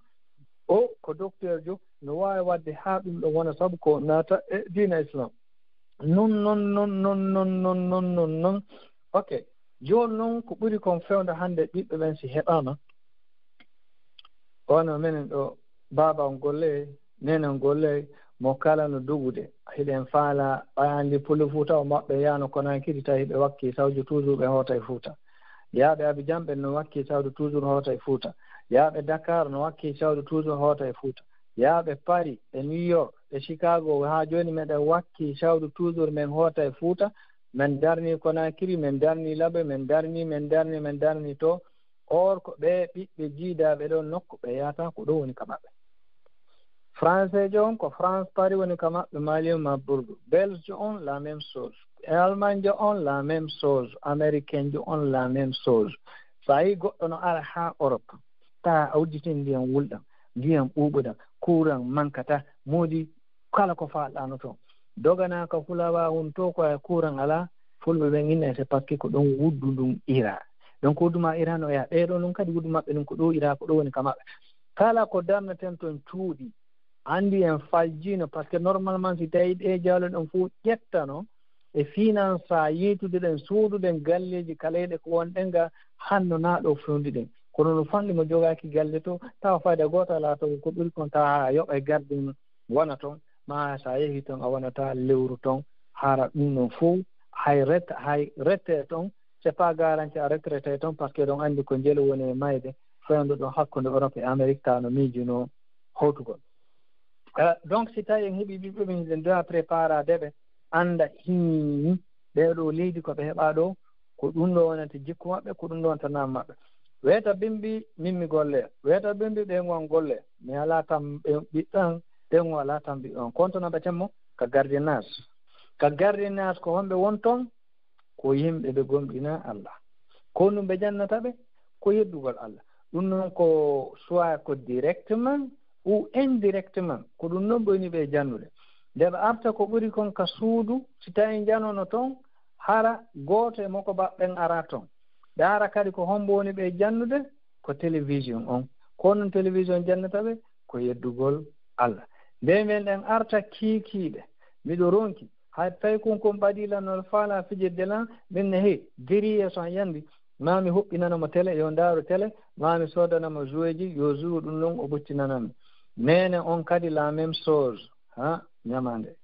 o ko docteurjo, no waawi waɗde haa ɗum ɗon wona sabu ko naata e diina Islam. Non, non, non, non, non, non, non, non, non. Ok. Jooni non ko ɓuri kon fewndo hannde ɓiɓɓe ɓen si heɓaama, wano menen ɗoo, baaba on golle, nene on golle, mo kala no dogude. Hiɗen faala, ɓay anndi Puli Fuuta o maɓɓe yaano Konankiri tawi ɓe wakkii sawju toujours ɓe hoota e Fuuta. Yaaɓe Abidjan ɓen no wakkii sawju toujours hoota e Fuuta. Yaaɓe Dakar no wakkii sawju toujours hoota e Fuuta. Yaaɓe Paris e New York e Chicago haa jooni meɗen wakkii sawju toujours men hoota e Fuuta. Men darni Konankiri, men darni Labe, men darni, men darni, men darni to. Or ko ɓee ɓiɓɓe jiidaaɓe ɗoo nokku ɓe yahata ko ɗoo woni ka maɓɓe. Français jo on ko France Paris woni ka maɓɓe, Mali ma Burdu. Belge on la même chose. Allemagne jo on la même chose. Américain jo on la même chose. So a yii goɗɗo no ara haa Europe, taa a udditin ndiyam wulɗam, ndiyam ɓuuɓuɗam, courant mankata, moodi kala ko faalɗaa no toon. Doganaa ka fulawa hun to ko e courant alaa, fulɓe ɓen inna c'est parce que ko ɗon wuddu ndun iraa. Donc wuddu ma iraa no yaa. Ɓee ɗoo ɗum kadi wuddu maɓɓe ɗum ko ɗoo iraa, ko ɗoo woni ka maɓɓe. Kala ko darneten toon cuuɗi, anndi en faljiino, parce que normalement si tawii ɗee jawle ɗon fow ƴettano e finance, yiytude ɗen, sooduɗen galleeji kaleyɗe ko wonɗen ga, hanno naa ɗoo fewndi ɗen. Kono no fanɗi mo jogaaki galle to, tawa fayda gooto alaa to, ko ɓuri kon tawa a yoɓay gardien wona ton, ma so a yehii ton a wonataa lewru ton, hara ɗum ɗon fow, hay ret-, hay rette ton, c'est pas garanti a retraité ton, parce que ɗon anndi ko njelu woni e mayde, fewndo ɗon hakkunde Europe e Amérique, tawa no miijunoo hawtugol. Eh, donc, si tawii en heɓii ɓiɓɓe ɓen, hiɗen doya préparade ɓe, annda hii, ɓee ɗoo leydi ko ɓe heɓaa ɗoo, ko ɗum ɗoo wonata jikku maɓɓe, ko ɗum ɗoo wonata naam maɓɓe. Weeta bimbi, min mi golle. Weeta bimbi, ɓeyngu an golle. Mi alaa tan ɓe-, ɓiɓɓe an, ɓeyngu alaa tan ɓiɓɓe an. Kontono ɓe temmo ka gardiennage. Ka gardiennage ko honɓe won ton? Ko yimɓe ɓe gomɗinaa Allah. Ko honɗum ɓe jannata ɓe? Ko yeddugol Allah. Ɗum noon ko soit ko directement ou indirectement, ko ɗum noon ɓe woni ɓe e jannude. Nde ɓe arta ko ɓuri kon ka suudu, si tawii njanono toon, hara gooto e moko baɓɓen araa toon. Ɓe ara kadi ko hombo woni ɓe e jannude? Ko télévision on. Ko honɗum télévision jannata ɓe? Ko yeddugol Allah. Nde men ɗen arta kiikiiɗe, miɗo ronki, Hay paykun kon ɓadii lan no faalaa fijirde lan, min ne, hey, geri yeeso an yandi, maa mi huɓɓinana mo tele, yo ndaaru tele, maa mi soodana mo joueji, yo joue ɗum ɗon, o ɓoccinana mi. Neene on kadi la même chose, ha, ñamaande.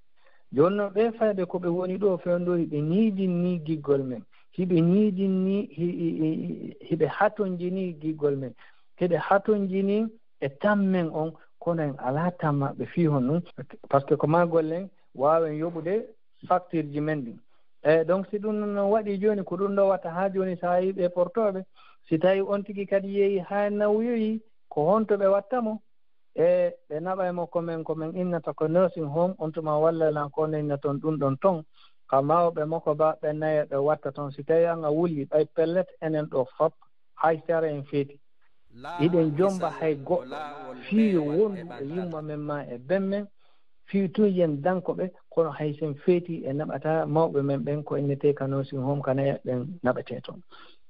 Jooni non ɓee fayɓe ko ɓe woni ɗoo fewndo, hiɓe ñiidinnii giggol men, hiɓe ñiidinnii, hi-, hi-, hi-, hiɓe hatonjinii giggol men, hiɓe hatonjinii e tammen on, kono en alaa tammaɓe fii honɗum, parce que ko maa gollen waawen yoɓude facture ji men ɗin. E donc, si ɗum non waɗii jooni, ko ɗum ɗoo watta haa jooni, so a yii ɓee portooɓe, si tawii on tigi kadi yehi haa nawyoyi, ko honto ɓe watta mo? E ɓe naɓay mo ko men, ko men innata ko nursing home, on tuma walla lan ko on inna ton ɗum ɗon ton. Ka mawɓe mo ko ba ɓe nayo ɓe watta ton. Si tawii an a wuli, ɓay pellet, enen ɗoo fop, hay sara en feeti. Hiɗen jomba hay goɗɗo fii yo wondu e yumma men maa e ben men, fii tun yen danko ɓe, kono hay sen feeti e naɓata mawɓe men ɓen ko innetee ka nursing home, ka nayo ɓen naɓetee ton.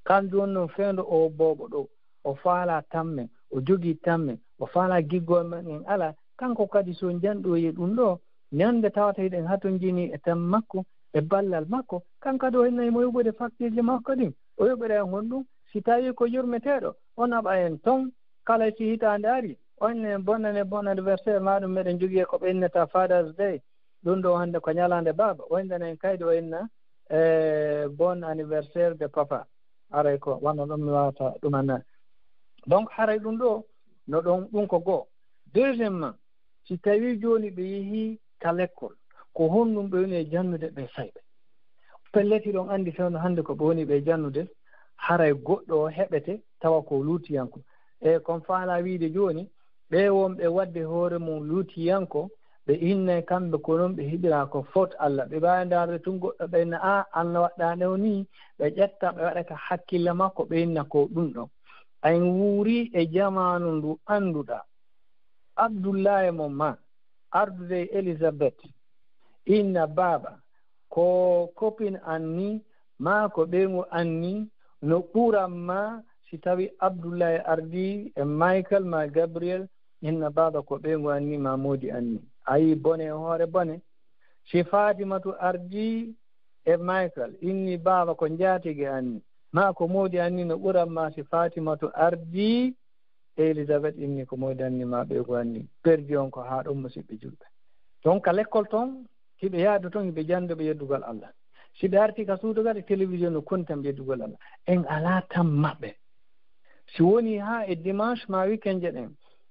Kan jooni non fewndo o boobo ɗoo, o faalaa tammen, o jogii tammen, o faalaa giggol men en alaa, kanko kadi so janɗoyi e ɗum ɗoo, ñande tawata hiɗen hatonjini e tan makko, e ballal makko, kanko kadi o hinna himo yoɓude facture ji makko ɗin. O yoɓira en honɗum? Si tawii ko yurmeteeɗo, o naɓa en ton, kala si hitaande ari, o inna en bon année, bon anniversaire, maa ɗum meɗen jogii e ko ɓe innata Father's Day. Ɗum ɗoo hannde ko ñalaande baaba, o innana en kaydi, o inna, eh, bon anniversaire de papa. Haray ko wano ɗum mi waawata ɗum annaa. Donc, haray ɗum ɗoo, no ɗon, ɗum ko goo. Deuxièmement, si tawii jooni ɓe yehii ka lekkol, ko honɗum ɓe woni e jannude ɓe fayɓe? Pellet hiɗon anndi fewndo hannde ko ɓe woni ɓe jannude, haray goɗɗo o heɓete tawa ko luutiyanko. E kon faalaa wiide jooni, ɓee wonɓe waɗde hoore mum luutiyanko, ɓe innay kamɓe ko non ɓe heɓiraa ko fot Allah. Ɓe mbaawi ndaarde tun goɗɗo ɓe inna, "Aa, Allah waɗɗaande o nii." Ɓe ƴetta ɓe waɗa ka hakkille makko, ɓe inna ko ɗum ɗon. A en wuuri e jamaanu ndu annduɗaa. Abdullahi mo ma ardude e Elizabeth, inna, "Baaba, ko copine an nii, maa ko ɓeyngu an nii, no ɓuran ma si tawi Abdullahi ardii e Michael maa Gabriel, inna, 'Baaba, ko ɓeyngu an nii, maa moodi an nii.'" A yii bone e hoore bone. Si Fatimatu ardii e Michael, inni, "Baaba, ko njaatigi an nii, maa ko moodi an nii, no ɓuran ma si Fatimatu ardii e Elizabeth, inni, ko moodi an nii, maa ɓeyngu an nii." Perdi on ko haa ɗon, musiɓɓe julɓe. Ton ka lekkol ton, hiɓe yaadu ton, hiɓe jannda ɓe yeddugol Allah. Si ɓe arti ka suudu kadi, télévision no koni tan ɓe yeddugol Allah. En alaa tan maɓɓe. Si woni haa e dimanche ma weekend je ɗen,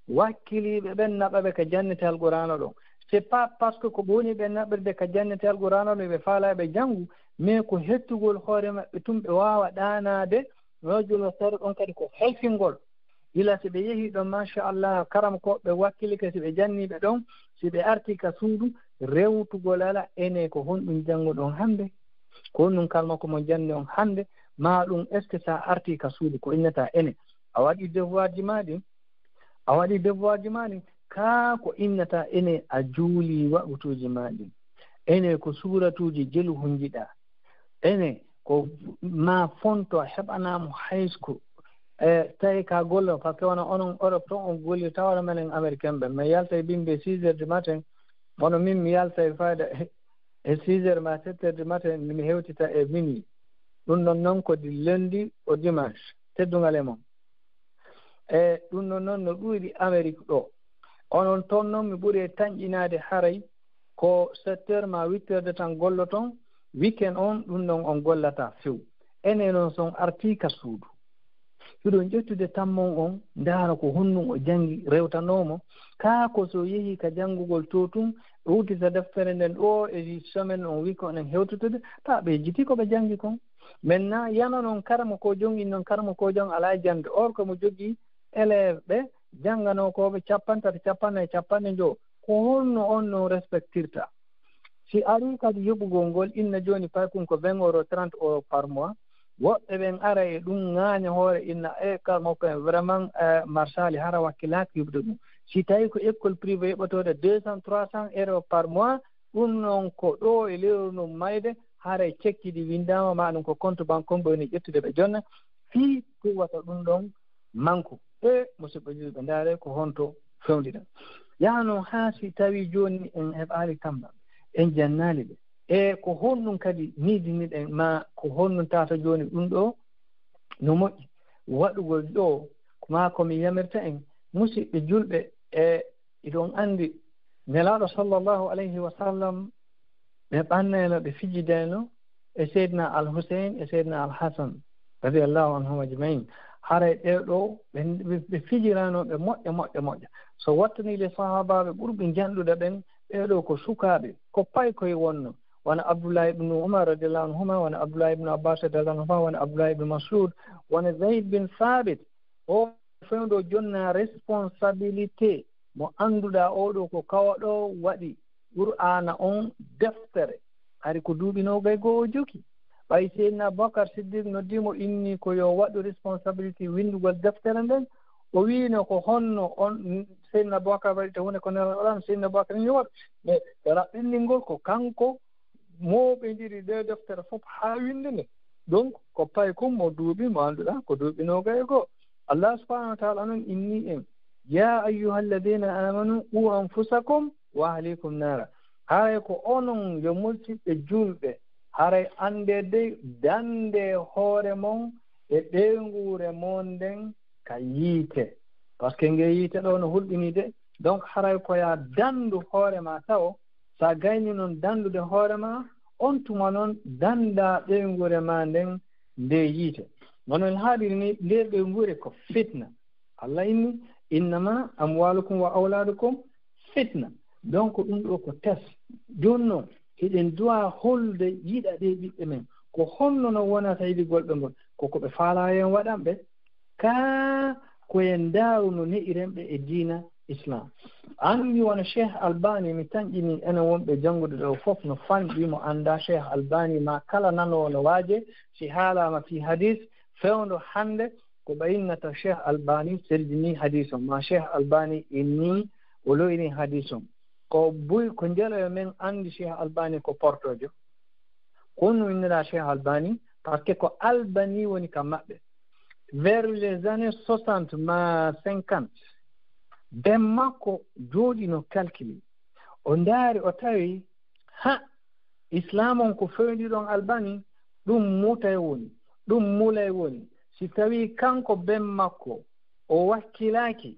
wakkiliiɓe ɓen naɓa ɓe ka jannete Alqur'aana ɗon. C'est pas parce que ko ɓe woni ɓe naɓirde ka jannete Alqur'aana ɗon, ɓe faalaa ɓe janngu, mais ko hettugol hoore maɓɓe tun ɓe waawa ɗaanaade, no julo sere ɗon kadi ko helfingol. Ila si ɓe yehi ɗon, machallah, karamkooɓe wakkilike, si ɓe janni ɓe ɗon, si ɓe arti ka suudu, rewtugol ala, ene ko honɗum jannguɗon hannde? Ko honɗum kalmako mo janni on hannde? Maa ɗum, est-ce que sa arti ka suudu, ko innata ene? A waɗi devoir ji ma ɗin? A waɗi devoir ji ma ɗin? Kaa ko innata ene a juuli waqtuuji ma ɗin? Ene ko suuratuuji jelu hunjiɗa? Ene ko ma fonto heɓanamo haysku? E tawi ka golle, parce que wona onon Europe ton on gollirta, wona menen Américain ɓen. Mi yalta e bimbi six heures du matin, wano min mi yalta e fayda e six heures ma sept heures du matin, mi hewtita e minuit. Ɗum ɗon noon ko di lundi au dimanche, teddungal e mon. E ɗum ɗon noon no ɗuuɗi Amérique ɗo. Onon toon noon mi ɓuri e tanƴinaade haray ko sept heures ma huit heures de temps golloton, weekend on ɗum ɗon on gollata few. Enen noon so on artii ka suudu, hiɗon ƴettude tammon on, ndaara ko honɗum o janngi, rewtanoo mo. Kaa ko so yehi ka janngugol to tun, ɓe uddita deftere nden ɗo e semaine on, week on en hewtotude, tawa ɓe yejjitii ko ɓe janngi kon. Maintenant, yano non karamo ko jonngi non, karamo ko jong alaa e jannde. Or ko mo jogii élève ɓe jannganoo ko ɓe cappanɗe tati, cappanɗe nayi, cappanɗe njowo. Ko honno on non respectirta? Si arii kadi yoɓugol ngol, inna jooni paykun ko vingt euros, trente euros par mois, woɓɓe ɓen ara e ɗum ŋaaña hoore, inna, "E, karamo ko en vraiment, eh, marsaali, hara wakkilaaki yoɓude ɗum." Si tawi ko école privé yoɓotooɗo deux cents, trois cents euros par mois, ɗum non ko ɗo e lewru ndun mayde, haray cekki ɗi winndaama, ma ɗum ko compte banque on ɓe woni ƴettude ɓe jonna, fii kuwata ɗum ɗon manku. E, musidɓe julɓe, ndaare ko honto fewndiɗen. Yaha non haa si tawi jooni en heɓaali tamma, en jannaali ɓe, E ko honɗum kadi miijiniɗen, ma ko honɗum tawata jooni ɗum ɗo no moƴƴi waɗugol ɗo? Ko maa ko mi yamirta en, musidɓe julɓe, e iɗon anndi Nelaaɗo sallallahu alayhi wa sallam, ɓe ɓannayno, ɓe fijidayno e Seydina Al Huseyn e Seydina Al Hasan, radiyallahu anhum ajmain. Haray ɓee ɗo ɓe, ɓe, ɓe fijirano ɓe moƴƴa, moƴƴa, moƴƴa. So wattani le sahaabaaɓe ɓurɓe janɗude ɓen, ɓee ɗo ko sukaaɓe, ko paykoy wonno, wona Abdullah ibnu Umar radiyallahu anhuma, wona Abdullah ibnu Abbas radiyallahu anhuma, wona Abdullah ibnu Mas'ud, wona Zayd bin Thabit. O fewndo jonna responsabilité mo annduɗaa oo ɗo ko kawaɗo waɗi Qur'aana on deftere. Hari ko duuɓi noogay goo o jogi. Ɓay Seydina Abubakar Siddiq noddi mo inni ko yo waɗu responsabilité winndugol deftere nden, o wiino ko honno on Seydina Abubakar waɗi to hunde ko Nelaaɗo waɗano? Seydina Abubakar ni waɗu. Mais raɓɓinɗingol ko kanko mooɓindiri ɗe deftere fof haa winnde nde. Donc, ko paykun mo duuɓi mo annduɗaa ko duuɓi noogay e goo. Allah subhanahu wa taala non inni en, "Ya ayyuha alladina amanu qu anfusakum wa ahlikum nara." Haray ko onon yo musidɓe julɓe, haray annde dey dande hoore mon e ɓeynguure mon nden ka yiite. Parce que nge yiite ɗo no hulɓinii de. Donc, haray ko ya dandu hoore ma tawo, sa gayni non dandude hoore ma, on tuma non danda ɓeynguure ma nden nde yiite. Wano en haaliri ni, nde ɓeynguure ko fitna. Allah inni, "Innama amwalukum wa awladukum fitna." Donc, ɗum ɗo ko test. Jooni non, hiɗen duwa holde yiɗa ɗe ɓiɓɓe men. Ko honno no wonata yiɗigol ɓe ngol? Ko ko ɓe faalaa en waɗan ɓe? Kaa ko en ndaaru no ne'iren ɓe e diina Islam? Anndi wano Cheikh Albani, mi tanƴini enen wonɓe janngude ɗo fof, no fanɗi mo anndaa Cheikh Albani, ma kala nanoowo no waaje, si haalaama fii hadis, fewndo hannde ko ɓe innata Cheikh Albani seldini hadis on, ma Cheikh Albani inni o lo'ini hadis on. Ko buy, ko njeloyo men anndi Cheikh Albani ko portojo. Ko ɗum innira Cheikh Albani, parce que ko Albani woni ka maɓɓe. Vers les années soixante ma cinquante, ben makko jooɗi no calcule. O ndaari, o tawi, ha, Islam on ko fewndi ɗon Albani, ɗum mutay woni, ɗum mulay woni. Si tawi kanko ben makko, o wakkilaaki,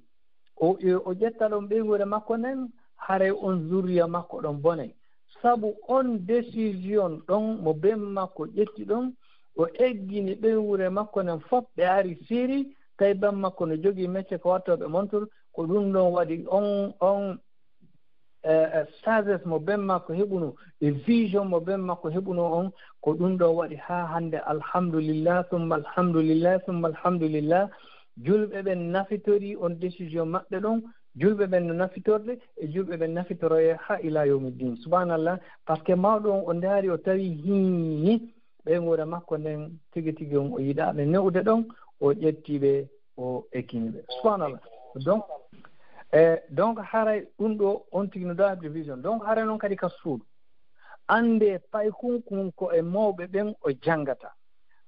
o, o ƴetta ɗon ɓeynguure makko nden, haray on zurriya makko ɗon bonay. Sabu on décision ɗon mo ben makko ƴetti ɗon, o eggini ɓeynguure makko nden fof, ɓe ari Siri, tawi ben makko no jogii mecce ko wattooɓe montur, ko ɗum ɗon waɗi on, on, eh, eh, sagesse mo ben makko heɓuno, e vision mo ben makko heɓuno on, ko ɗum ɗon waɗi haa hannde, alhamdulillah, summa alhamdulillah, summa alhamdulillah, julɓe ɓen nafitorii on décision maɓɓe ɗon, julɓe ɓen no nafitorde, e julɓe ɓen nafitoroye haa ila yawmiddin. Subhanallah, parce que mawɗo on o ndaari, o tawi hii, ɓeynguure makko nden tigi tigi on o yiɗaano ne'ude ɗon, o ƴetti ɓe, o eggini ɓe. Subhanallah. Donc, e, donc haray ɗum ɗo on tigi no dawa division. Donc haray noon kadi ka suudu. Annde paykunkun ko e mawɓe ɓen o janngata.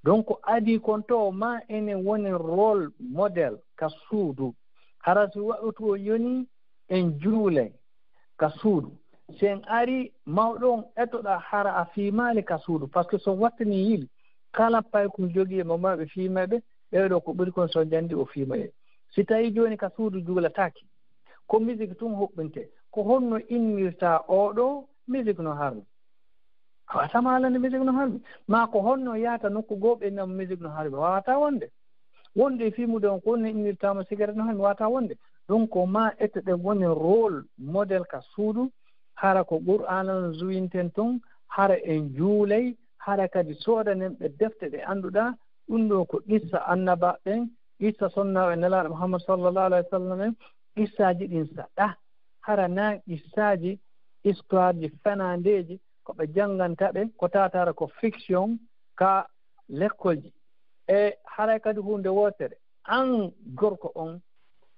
Donc adii kon to ma enen wonen rôle modèle ka suudu. Hara si waɗutu o yoni en juulay ka suudu. Si en ari mawɗo on etoɗaa hara a fiimaali ka suudu. Parce que so wattani yiɗi kala paykun jogii e mo mawɓe fiimayɓe, ɓee ɗo ko ɓuri kon so janndi o fiimoyee. Si tawi jooni ka suudu juulataaki, ko musique tun huɓɓinte, ko honno innirta oo ɗo musique no harmi? A waata ma alande musique no harmi. Ma ko honno yahata nokku goo ɓe nam musique no harmi? Waawata wonde. Wonde e fiimude on ko honno innirta mo cigarette no harmi? Waawata wonde. Donc ko ma ette ɗen woni rôle modèle ka suudu, hara ko Qur'aana no juwinten ton, hara en juulay, hara kadi soodanen ɓe defte ɗe annduɗaa. Ɗum ɗo ko qissa annabaaɓe ɓen, qissa sonnaaɓe Nelaaɗo Muhammad sallallahu alayhi wa sallam en, qissaaji ɗin saɗa. Hara na qissaaji, histoire ji fenaandeeji, ko ɓe jannganta ɓe, ko tawata ko fiction ka lekkolji. E haray kadi huunde wootere, an gorko on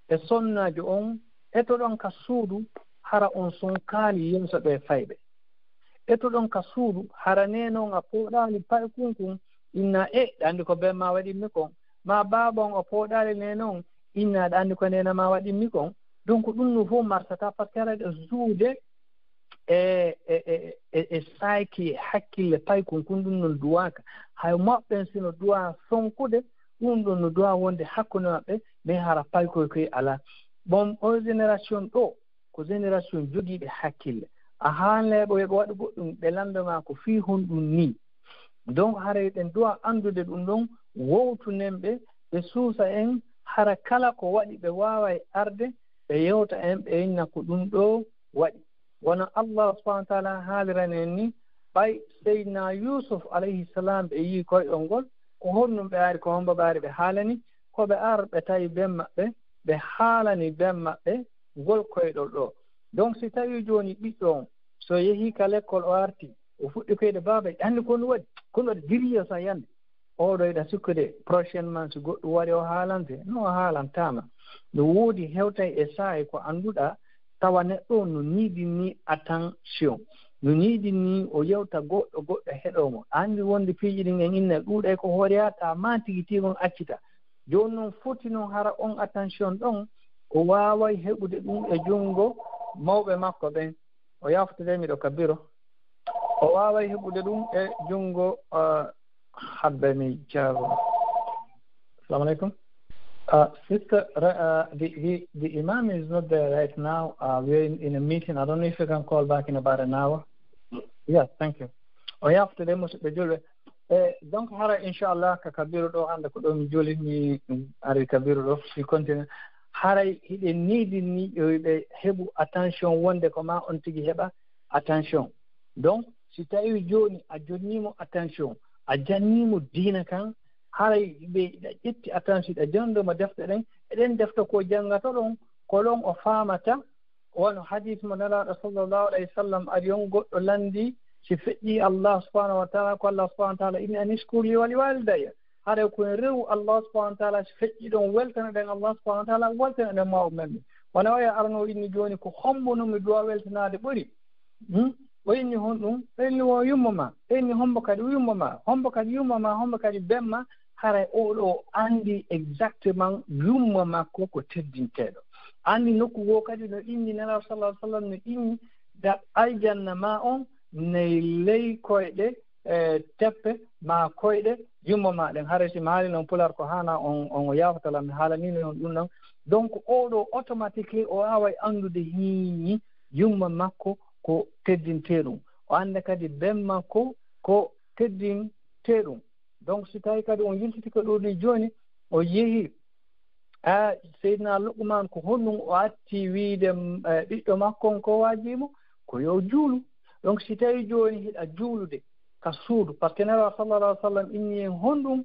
e sonnaajo on, etoɗon ka suudu, hara on sonkaali yeeso ɓee fayɓe. Etoɗon ka suudu, hara neene on a pooɗaali paykunkun, inna, e, ɗa anndi ko ben ma waɗimmi kon. Ma baaba on o pooɗaali neene on, inna, ɗa anndi ko neene ma waɗimmi kon. Donc ɗum no fof marsataa, parce que hara ɗo suude e e e e e saaki e hakkille paykun kun ɗum non duwaaka. Hay maɓɓen sino duwa sonkude, ɗum ɗon no duwa wonde hakkunde maɓɓe, mais hara paykoy koy alaa. Bon, o génération ɗo ko génération jogiiɓe hakkille. A haalnay ɓe, ɓe waɗa goɗɗum, ɓe landa ma ko fii honɗum nii. Donc haray ɓen duwa anndude ɗum ɗon, wowtunen ɓe, ɓe suusa en, hara kala ko waɗi ɓe waaway arde ɓe yewta en, ɓe inna ko ɗum ɗo waɗi. Wano Allah subhanahu wa taala haalirani en ni, ɓay Seydina Yusuf alayhi salam ɓe yii koyɗol ngol, ko honɗum ɓe ari, ko hombo ɓe ari ɓe haalani? Ko ɓe ar ɓe tawi ben maɓɓe, ɓe haalani ben maɓɓe ngol koyɗol ɗo. Donc si tawi jooni ɓiɗɗo on, so yehi ka lekkol o arti, o fuɗɗi koyɗe, "Baaba, anndi ko ɗum waɗi? Ko ɗum waɗi diriyo sa yande." Oɗo eɗa sikkude prochainement si goɗɗum waɗi o haalante, no o haalantaama. No woodi hewtay e saa'i ko annduɗaa tawa neɗɗo on no niidinni attention. No niidinni o yewta goɗɗo, goɗɗo heɗoo mo. A anndi wonde piiji ɗin en inna ɗuuɗay ko hoore yaa, tawa maa tigi tigi on accita. Jooni non foti non hara on attention ɗon o waaway heɓude ɗum e junngo mawɓe makko ɓen. O yaftude miɗo ka biro. O waaway heɓude ɗum e junngo, ah, habbe mi jaabo. Assalamu alaikum. Uh, sister, uh, the, the, the Imam is not there right now. Uh, we're in, in a meeting. I don't know if you can call back in about an hour. Yes, thank you. O yaftude musidɓe julɓe. E donc hara inchallah ka kabiru ɗo hannde ko ɗo mi joli mi ari kabiru ɗo mi continue. Haray hiɗe niidi ni yo ɓe heɓu attention wonde ko ma on tigi heɓa attention. Donc si tawi jooni a jonnimo attention, a jannimo diina kan, haray ɓe ɗa ƴetti attention ɗa janndoma defte ɗen, eɗen defta ko janngato ɗon ko ɗon o faamata. Wano hadis mo Nelaaɗo sallallahu alayhi wa sallam ari on goɗɗo lanndi si feƴƴi Allah subhanahu wa taala, ko Allah subhanahu wa taala inni an ishkur li wa li walidayya. Haray ko en rewu Allah subhanahu wa taala si feƴƴi ɗon weltana ɗen Allah subhanahu wa taala, weltana ɗen mawɓe men ɓe. Wano oya arno inni jooni ko hombo no mi duwa weltanaade ɓuri. Hmm? O inni honɗum? O inni wo yumma ma. O inni hombo kadi yumma ma? Hombo kadi yumma ma? Hombo kadi bemma? Haray oɗo o anndi exactement yumma makko ko teddinteeɗo. Anndi nokku goo kadi no inni Nelaaɗo sallallahu alayhi wa sallam no inni da aljanna ma on nay ley koyɗe, eh, teppe ma koyɗe yumma ma ɗen. Haray si mi haali non pular ko haana on, on o yaafata lan, mi haalanino on ɗum ɗon. Donc oɗo automatically o waaway anndude hiini yumma makko ko teddinteeɗum. O annda kadi ben makko ko teddinteeɗum. Donc si tawi kadi on yiltiti ko ɗo ni jooni, o yehi, a, Seydina Luqman ko honɗum o atti wiide, mm, eh, ɓiɗɗo makko on ko waajimo? Ko yo juulu. Donc si tawi jooni hiɗa juulude ka suudu, par ce que Nelaaɗo sallallahu alayhi wa sallam inni en honɗum?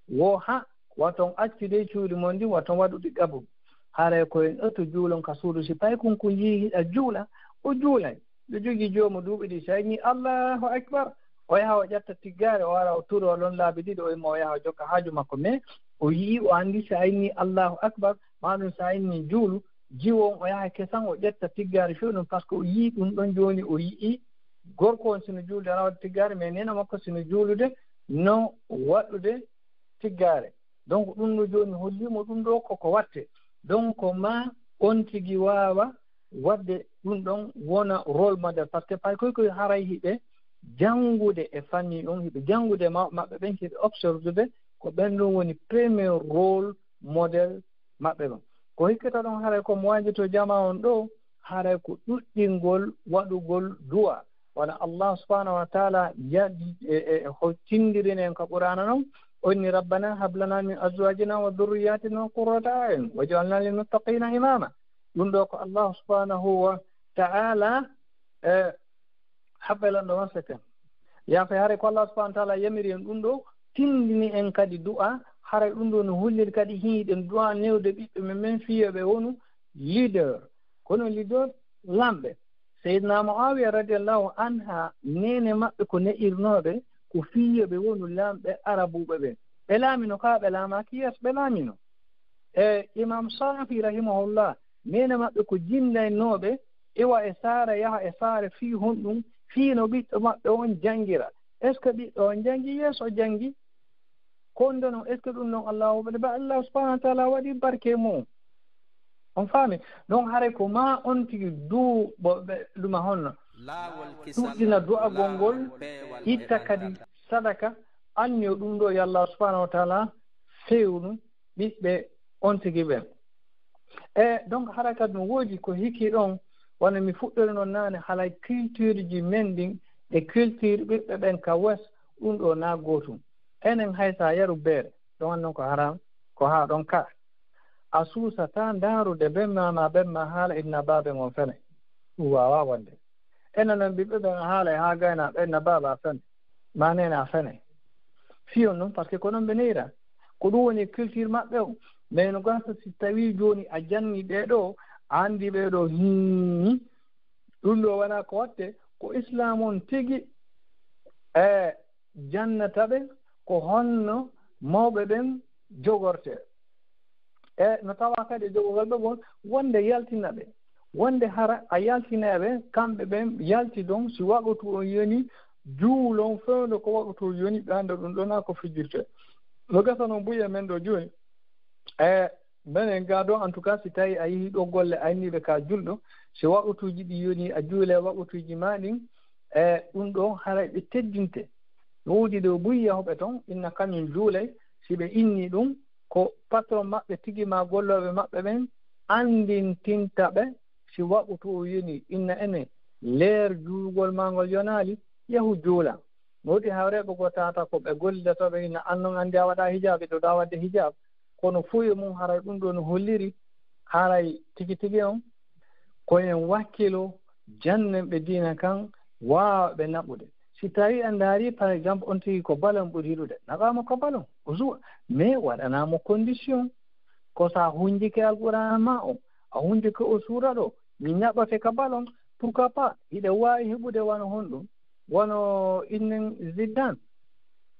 Wo ha waton accude cuuɗi mon ɗin, waton waɗude qabru. Haray ko en oto juulon ka suudu. Si paykun kun yii hiɗa juula, o juulay. Ɓe jogii joomu duuɓi ɗi, so a inni Allahu Akbar, o yaha o ƴetta tiggaare, o wara o turo lon laabi ɗiɗi, o imma o yaha o jokka haaju makko. Mais o yi'i, o anndi so a inni Allahu Akbar, maa ɗum so a inni juulu, jiwo on o yaha kesan o ƴetta tiggaare few ɗum, par ce que o yi'i ɗum ɗon jooni, o yi'i gorko on sino juulude ana waɗa tiggaare, mais neene makko sino juulude no waɗude tiggaare. Donc ɗum ɗo jooni holliimo ɗum ɗo koko watte. Donc ma on tigi waawa waɗde ɗum ɗon wona rôle modèle, par ce que pay koy koy haray hiɓe janngude e famille on, hiɓe janngude ma-, maɓɓe ɓen, hiɓe observude ko ɓen ɗum woni premier rôle modèle maɓɓe ɗon. Ko hikkata ɗon haray ko mo waajito jama on ɗo, haray ko ɗuɗɗingol waɗugol du'a. Wano Allah subhanahu wa ta'ala yaadi e, e, e ho tindirinen ka Qur'ana non, o inni, "Rabbana hab lana min azwajina wa dhurriyyatina qurrata a'yun waj'alna lil muttaqina imama." Ɗum ɗo ko Allah subhanahu wa ta'ala, e, habbe lanɗo on seken. Yaafa haray ko Allah subhanahu wa ta'ala yamiri en ɗum ɗo, tindini en kadi du'a, haray ɗum ɗo no holliri kadi hiɗen du'a newde ɓiɓɓe men, men fiyo ɓe wonu leader. Kono leader lamɓe. Seydina Muawiya radiyallahu anha, neene maɓɓe ko ne'irnooɓe, ko fiyoɓe wonu laamɓe Arabuɓe ɓe. Ɓe laamino kaa ɓe laamaaki? Yes, ɓe laamino. E Imam Shafi rahimahullah, neene maɓɓe ko jinnaynooɓe, iwa e saare, yaha e saare, fii honɗum? Fii no ɓiɗɗo maɓɓe on janngira. Est-ce que ɓiɗɗo on janngi? Yes, o janngi. Ko ɗum ɗon, est-ce que ɗum ɗon Allahu waɗi? Ba Allahu subhanahu wa ta'ala waɗi barke mum. On faami? Donc, haray ko ma on tigi duuɓo ɓe ɗuma honno. Tuɗɗina du'agol ngol, itta kadi sadaka, anniyo ɗum ɗo yo Allah subhanahu wa taala fewnu ɓiɓɓe on tigi ɓen. E donc hara kadi no woodi ko hiki ɗon, wano mi fuɗɗori noon naane, halay culture ji men ɗin e culture ɓiɓɓe ɓen ka west, ɗum ɗo na gootum. Enen hay sa yaru beere, ɗon annon ko haram, ko haa ɗon ka. A suusata ndaarude ben ma, ma ben ma haala inna baaben on fene. Ɗum waawaa wonde. Enen non ɓiɓɓe ɓen a haala e haa gayna ɓe inna baaba fene. Ma nena fene. Fiyon non, parce que ko non ɓe neyra. Ko ɗum woni culture maɓɓe o. Mais no gasa si tawi jooni a janni ɓe ɗo, a andi ɓe ɗo, hmm, ɗum ɗo wona ko watte, ko islam on tigi, e, jannata ɓe, ko honno mawɓe ɓen jogorte. E no tawa kadi e jogorgal ɓe gon, wonde yaltina ɓe. Wonde hara a yaltina ɓe, kamɓe ɓen yalti ɗon, si waqtu on yoni, juulon fewndo ko waqtu on yoni, ɓe anda ɗum ɗon na ko fijirte. No gasa non buye men ɗo jooni. E menen ga ɗo, en tout cas, si tawi a yihi ɗo golle, a inni ɓe ka julɗo, si waqtuuji ɗi yoni, a juule waqtuuji ma ɗin, e ɗum ɗon haray ɓe teddinte. No woodi ɗo buy yahuɓe ton, inna kañum juulay, si ɓe inni ɗum, ko patron maɓɓe tigi ma gollooɓe maɓɓe ɓen andintinta ɓe, si waqtu o yoni, inna ene leer juulgol ma ngol yonaali, yahu juula. No woodi hawreeɓe goo tata ko ɓe gollidata ɓe, inna an non andi a waɗa hijab, ɓe ɗo ɗa waɗde hijab. Kono fuu e mum haray ɗum ɗo no holliri haray tigi tigi on ko en wakkilo, jannen ɓe diina kan, waawa ɓe naɓude. Si tawi a ndaari, par exemple, on tigi ko balon ɓuri yiɗude, naɓaama ko balon, o suwa, mais waɗanaama condition. Ko sa hunjike Alqur'aana ma o, a hunjike o suura ɗo, mi naɓate ka balon, pourquoi pas? Hiɗa waawi heɓude wano honɗum? Wano innen Zidane,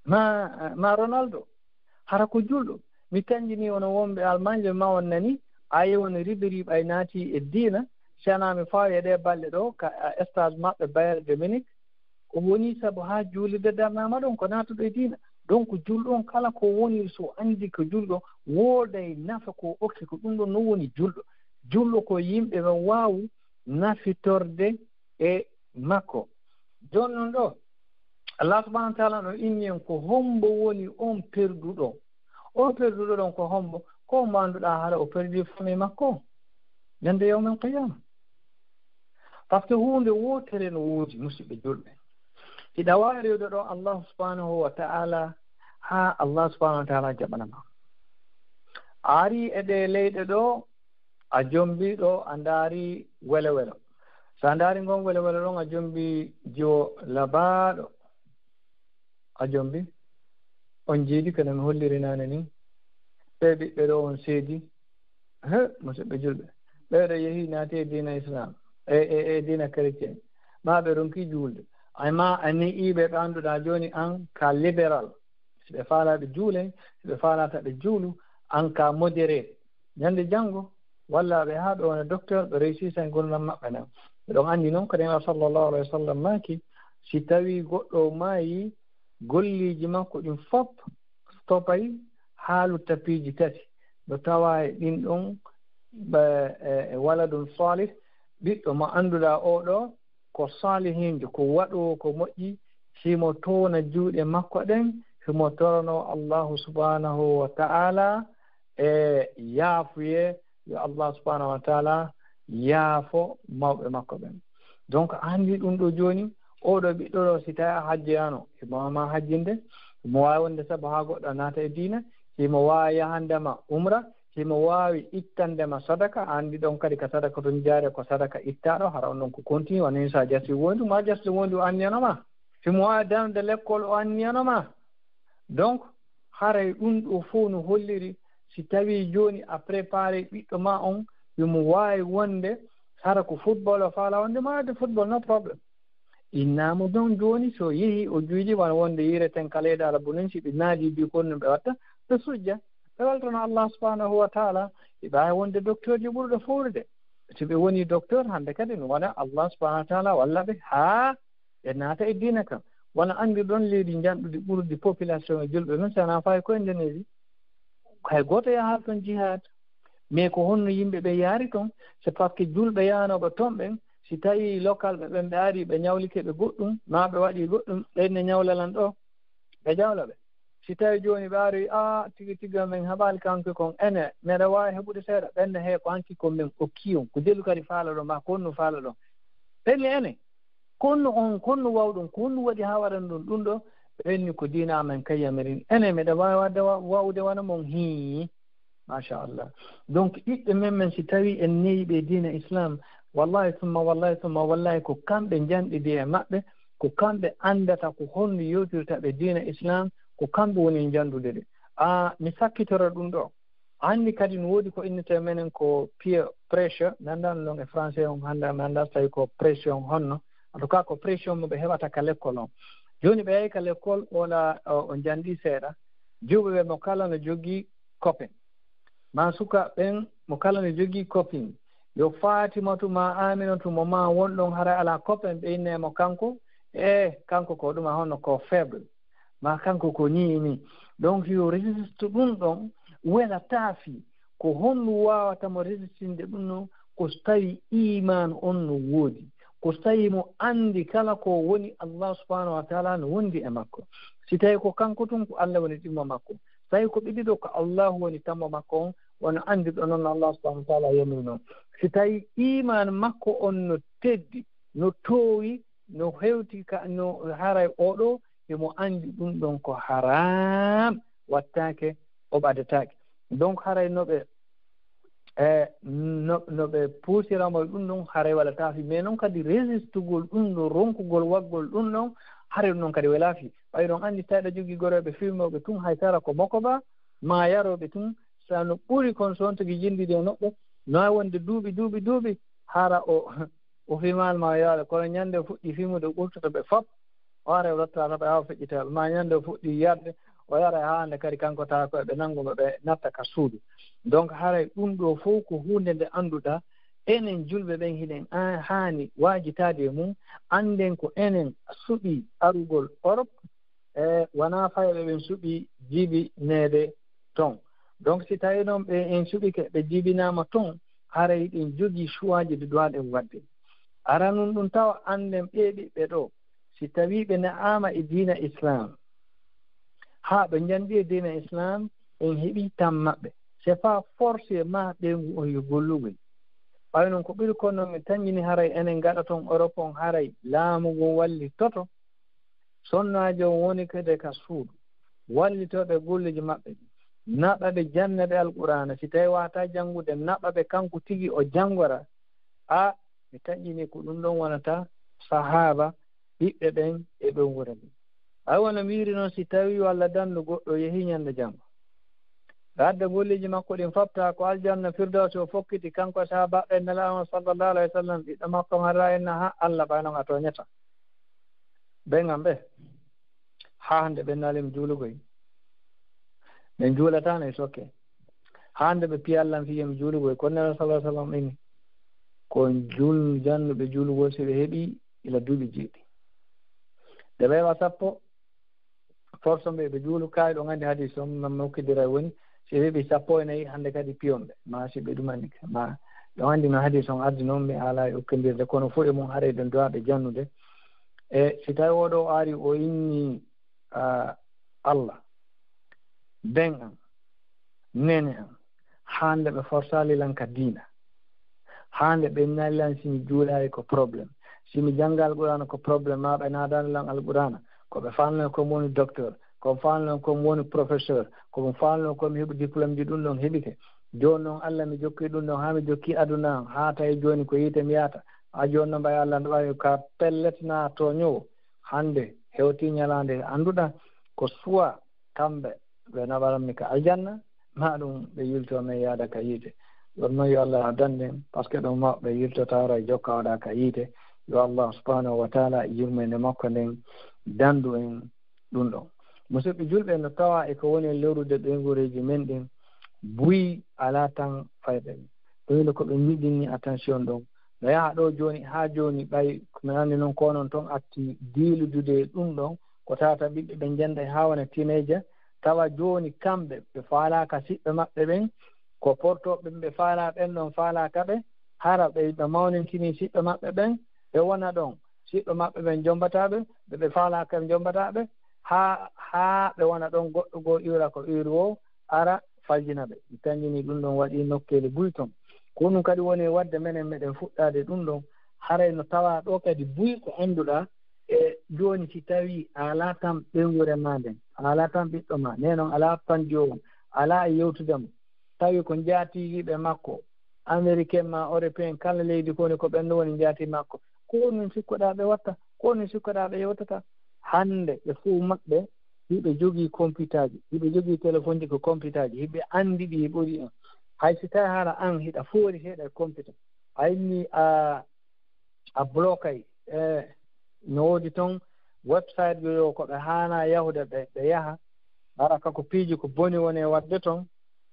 ma, ma Ronaldo. Hara ko julɗo. Mi tanjini ono wonɓe Almaañɓe ma on nani, a yewno Ribéry ɓay naati e diina, si a naami faawi e ɗee balɗe ɗo, ka, a, stage maɓɓe Bayern de Munich, ko woni sabu haa juulirde darnaama ɗon, ko naatuɗo e diina. Donc, julɗo on kala ko woni, so andi ko julɗo, wooday nafa ko okki, ko ɗum ɗon no woni julɗo. Julɗo ko yimɓe ɓe waawu nafitorde e makko. Jooni non ɗo, Allah subhanahu wa taala no inni en ko hombo woni on perduɗo. On perduɗo ɗon ko hombo? Ko mo annduɗaa hara o perdi famille makko ñande yawmal qiyama. Parce que huunde wootere no woodi, musidɓe julɓe. Hiɗa waawi rewde ɗo Allah subhanahu wa taala, haa Allah subhanahu wa taala jaɓana ma. A ari e ɗe leyɗe ɗo, a jombi ɗo, a ndaari welo welo. So a ndaari ngon welo welo ɗon, a jombi jiwo labaaɗo. A jombi. On jiidi kono mi holliri naane ni. Ɓe ɓiɓɓe ɗo on seedi. He, musidɓe julɓe. Ɓeeɗo yehi naati e diina Islam, e, e, e diina chrétien. Ma ɓe ronki juulde. Ay ma a ni iɓe ɓe annduɗaa jooni an ka libéral. Si ɓe faalaa ɓe juule, si ɓe faalaata ɓe juulu, an ka modéré. Ñande janngo, walla ɓe haa ɓe wona docteur, ɓe réussir sen gurdam maɓɓe nden. Ɓe ɗon anndi noon ko Nela sallallahu alayhi wa sallam maaki, si tawi goɗɗo maayi, golliiji makko ɗin fop stopay haa lutta piiji tati. No tawa e ɗin ɗon, ɓe, e, e waladun salih, ɓiɗɗo mo annduɗaa oo ɗoo, ko saalihiinjo, ko waɗoowo ko moƴƴi, himo toowna juuɗe makko ɗen, himo toranoo Allahu subhanahu wa ta'ala e yaafuyee, yo Allah subhanahu wa ta'ala yaafo mawɓe makko ɓen. Donc, a anndi ɗum ɗo jooni, oo ɗo ɓiɗɗo ɗo, si tawi a hajjoyaano, himo ma hajjinde, himo waawi wonde sabu haa goɗɗo naata e diina, himo waawi yahande ma umra, himo waawi ittande ma sadaka, a anndi ɗon kadi ka sadaka tun jaare ko sadaka ittaaɗo, hara on ɗon ko continue, wano sa jasi wondu, ma jasi wondu o anniyano ma. Himo waawi darnude lekkol o anniyano ma. Donc, haray ɗum ɗo fof no holliri, si tawi jooni a préparé ɓiɗɗo ma on, himo waawi wonde, hara ko football o faala wonde, ma wadde football, no problème. Innaama ɗon jooni, so yehi o juuji, wano wonde yireten ka leyɗe Arabu nin, si ɓe naadi bi kon no ɓe watta, ɓe sujja, ɓe weltono Allah subhanahu wa ta'ala. Ɓe ɓaawi wonde docteur ji ɓurɗo fowrude. Si ɓe woni docteur, hande kadi no wona Allah subhanahu wa ta'ala walla ɓe haa ɓe naata e diina kan. Wano anndirɗon, leydi njanɗudi ɓurdi population e julɓe men, si wonaa faa ko Indonésie. Hay gooto yahaali ton jihad. Mais ko honno yimɓe ɓe yaari ton? C'est parce que julɓe yahanooɓe ton ɓen, Si tawii local ɓe ɓen ɓe ari ɓe ñawlike ɓe goɗɗum, maa ɓe waɗii goɗɗum, ɓen ne ñawlalan ɗoo, ɓe jawla ɓe. Si tawii jooni ɓe aroyi, "Aa, tigi tigi, min haɓaali kanko kon, ene, meɗa waawi heɓude seeɗa?" Ɓen ne, "Hee, ko hanki kon min okki on, ko jelu kadi faala ɗon, maa ko honno faala ɗon?" Ɓen ne, "Ene, ko honno on, ko honno waawɗon, ko honno waɗi haa waɗan ɗon ɗum ɗoo?" Ɓen ni, "Ko diina amen kan yamirin." "Ene, meɗa waawi waɗde wa-, waawude wano mon?" Hii. Machallah. Donc, ɓiɓɓe men, men si tawii en newi ɓe diina Islam, wallahi summa wallahi summa wallahi, ko kamɓe njanɗidi e maɓɓe, ko kamɓe anndata ko honno yewtirta ɓe diina Islam, ko kamɓe woni e njanndude ɗe. A, mi sakkitora ɗum ɗoo. Anndi kadi no woodi ko innetee menen ko peer pressure, mi anndaa non e français on hannde, mi anndaa so tawii ko pression honno. En tout cas, ko pression mo ɓe heɓata ka lekkol on. Jooni ɓe yahi ka lekkol, o la-, o, o njanɗi seeɗa. Juuɓe ɓe mo kala no jogii copain. Maa suka ɓen mo kala no jogii copine. Yo Fatimatu maa Aminatu mo maa won ɗon haray alaa copain, ɓe inne mo kanko. E kanko ko ɗuma honno ko faible. Maa kanko ko nii e nii. Donc yo résiste ɗum ɗon, wela taafi. Ko honɗum waawata mo résistinde ɗum ɗon? Ko so tawi iimaan on no woodi. Ko so tawi mo anndi kala ko woni Allah subhanahu wa taala no wondi e makko. Si tawi ko kanko tun, ko Allah woni ɗimmo makko. Tawi ko ɓe ɗiɗo, ko Allahu woni tammo makko on, wano anndirɗo non no Allah subhanahu wa taala yamiri non. Si tawi iimaan makko on no teddi, no toowi, no hewti ka, no haray oɗo, himo anndi ɗum ɗon ko haram, wattaake, o ɓadataake. Donc haray no ɓe, e, no, no ɓe puusiramo e ɗum ɗon, haray wala taafi. Mais non kadi résistugol ɗum ɗon, ronkugol waggol ɗum ɗon, haray ɗum ɗon kadi wala fi. Ɓay ɗon anndi tawi ɗo jogii gorooɓe fimooɓe tun, hay sara ko moko ba, ma yarooɓe tun, sa no ɓuri kon sontugi jindidi e neɗɗo, no wonde duuɓi, duuɓi, duuɓi, hara o, o fimaali ma yaade, kono ñande o fuɗɗi fimude, o ɓurtoto ɓe fop, o ara o rotta ɓe haa o feƴƴita ɓe, ma ñande o fuɗɗi yadde, o yara haa hande kadi kanko tawa ko ɓe nanngu mo, ɓe natta ka suudu. Donc haray ɗum ɗo fof ko huunde nde annduɗaa, enen julɓe ɓen hiɗen a-, haani waajitaade e mum, annden ko enen suɓii arugol Europe, e wonaa fayɓe ɓen suɓii jibineede ton. Donc si tawii noon ɓe en suɓike, ɓe jibinaama ton, haray ɗen jogii choix ji ɗi duwaaɗen waɗde. Aranun ɗum tawa annden ɓee ɓiɓɓe ɗo, si tawii ɓe ne'aama e diina Islam, haa ɓe njanndi e diina Islam, en heɓii tan maɓɓe. C'est pas forcément ɓeyngu on yo gollugol. Ɓay noon ko ɓuri kon noon mi tañjini haray enen gaɗa ton Europe on, haray laamu ngun wallitoto. Sonnaajo on woni kadi ka suudu, wallitoo ɓe golleeji maɓɓe ɗi, naɓa ɓe, janna ɓe Alqur'aana. Si tawii waawataa janngude, naɓa ɓe kanko tigi o janngora. A, mi taƴƴinii ko ɗum ɗon wonata sahaaba, ɓiɓɓe ɓen e ɓeynguure nden. Ɓay wano mi wiiri noon, si tawii walla dandu goɗɗo yehii ñande janngo, ɓe adda golleeji makko ɗin fopta ko aljanna Firdawsi, o fokkiti kanko e sahaabaaɓe Nelaaɗo on sallallahu alayhi wa sallam, ɓiɗɗo makko on hara en na, ha, Allah, ɓay noon a tooñataa. Ɓen an ɓe, haa hannde ɓen naali mi juulugoy. Ɓen juulataa no e sokke. Haa hannde ɓe piya Allah mi fiya mi juulugoy. Kono Nelaaɗo sallallahu alayhi wa sallam ini, ko jul-, jannuɓe juulugol si ɓe heɓii ila duuɓi jeeɗi. Nde ɓe heɓa sappo, force ɓe, ɓe juulu kaari, ɗon anndi hadis on, man mokkidira woni, si ɓe heɓi sappo e nayi, hannde kadi piyon ɓe, ma si ɓe ɗumani ka, ma ɗon anndi no hadis on addi noon, mi alaa e ukkindirde, kono fof e mum haray ɗon duwaaɓe jannude. E si tawi oɗo o ari, o inni, a, Allah, ben an, nene an, hannde ɓe forsaali lan ka diina. Hannde ɓe nani lan si mi juulaali ko problème. Si mi jannga Alqur'aana ko problème, ma ɓe naadani lan Alqur'aana. Ko ɓe faalno ko mi woni docteur, ko mi faalno ko mi woni professeur, ko mi faalno ko mi heɓi diplôme ji ɗum ɗon heɓike. Jooni noon Allah mi jokki ɗum ɗon haa mi jokki aduna an, haa tawi jooni ko yiite mi yahata. A jooni noon ɓay Allah no ɓawi ka pellet na tooñowo. Hannde hewti ñalaande annduɗaa ko soit kamɓe ɓe naɓaranmi ka aljanna, ma ɗum ɓe yilto men yaada ka yiite. Ɗon noon yo Allah dannden, parce que ɗum mawɓe yiltotaaro e jokka waɗa ka yiite. Yo Allah subhanahu wa taala e yurmeende makko nden dandu en ɗum ɗon. Musidɓe julɓe, no tawa e ko woni e lowrude ɓeynguureeji men ɗin, buy alaa tan fayɓe ɓe. Ɓeydo ko ɓe njiɗini attention ɗon. No yaha ɗo jooni, haa jooni, ɓay ko men anndi noon, ko onon ton acti diiludude e ɗum ɗon, ko tawata ɓiɓɓe ɓen njannda haa wona teenager, tawa jooni kamɓe ɓe faalaaka siɓɓe maɓɓe ɓen, ko portooɓe ɓe faalaa ɓen ɗon faalaaka ɓe, Hara ɓe, ɓe mawnintini siɓɓe maɓɓe ɓen, ɓe wona ɗon. Siɓɓe maɓɓe ɓen jombataa ɓe, ɓe, ɓe faalaaka ɓe jombataa ɓe, haa, haa ɓe wona ɗon, goɗɗo goo iwra ko iwri woo, ara faljina ɓe. Mi tanjini ɗum ɗon waɗi nokkeeli buy ton. Ko ɗum kadi woni waɗde menen meɗen fuɗɗaade ɗum ɗon. Haray no tawaa ɗoo kadi buy ko annduɗaa, e jooni si tawii a alaa tan ɓeynguure maa nden, a alaa tan ɓiɗɗo maa, nee non alaa pandiyo on, alaa e yewtude mo, tawi ko njaatiigiiɓe makko, Américain ma Européen, kala leydi ko woni ko ɓen ɗon woni njaati makko. Ko honɗum sikkoɗaa ɓe watta? Ko honɗum sikkoɗaa ɓe yewtata? Hannde ɓe fof maɓɓe hiɓe jogii kompitaaji, hiɓe jogii telefonji ko kompitaaji, hiɓe anndi ɗi ɓuri en. Hay si tawi hara an hiɗa foori seeɗa e kompita, a inni a, a blokay, e no woodi ton website yo, yo ko ɓe haana yahude ɓe, ɓe yaha. Hara ka ko piiji ko boni woni e waɗde ton.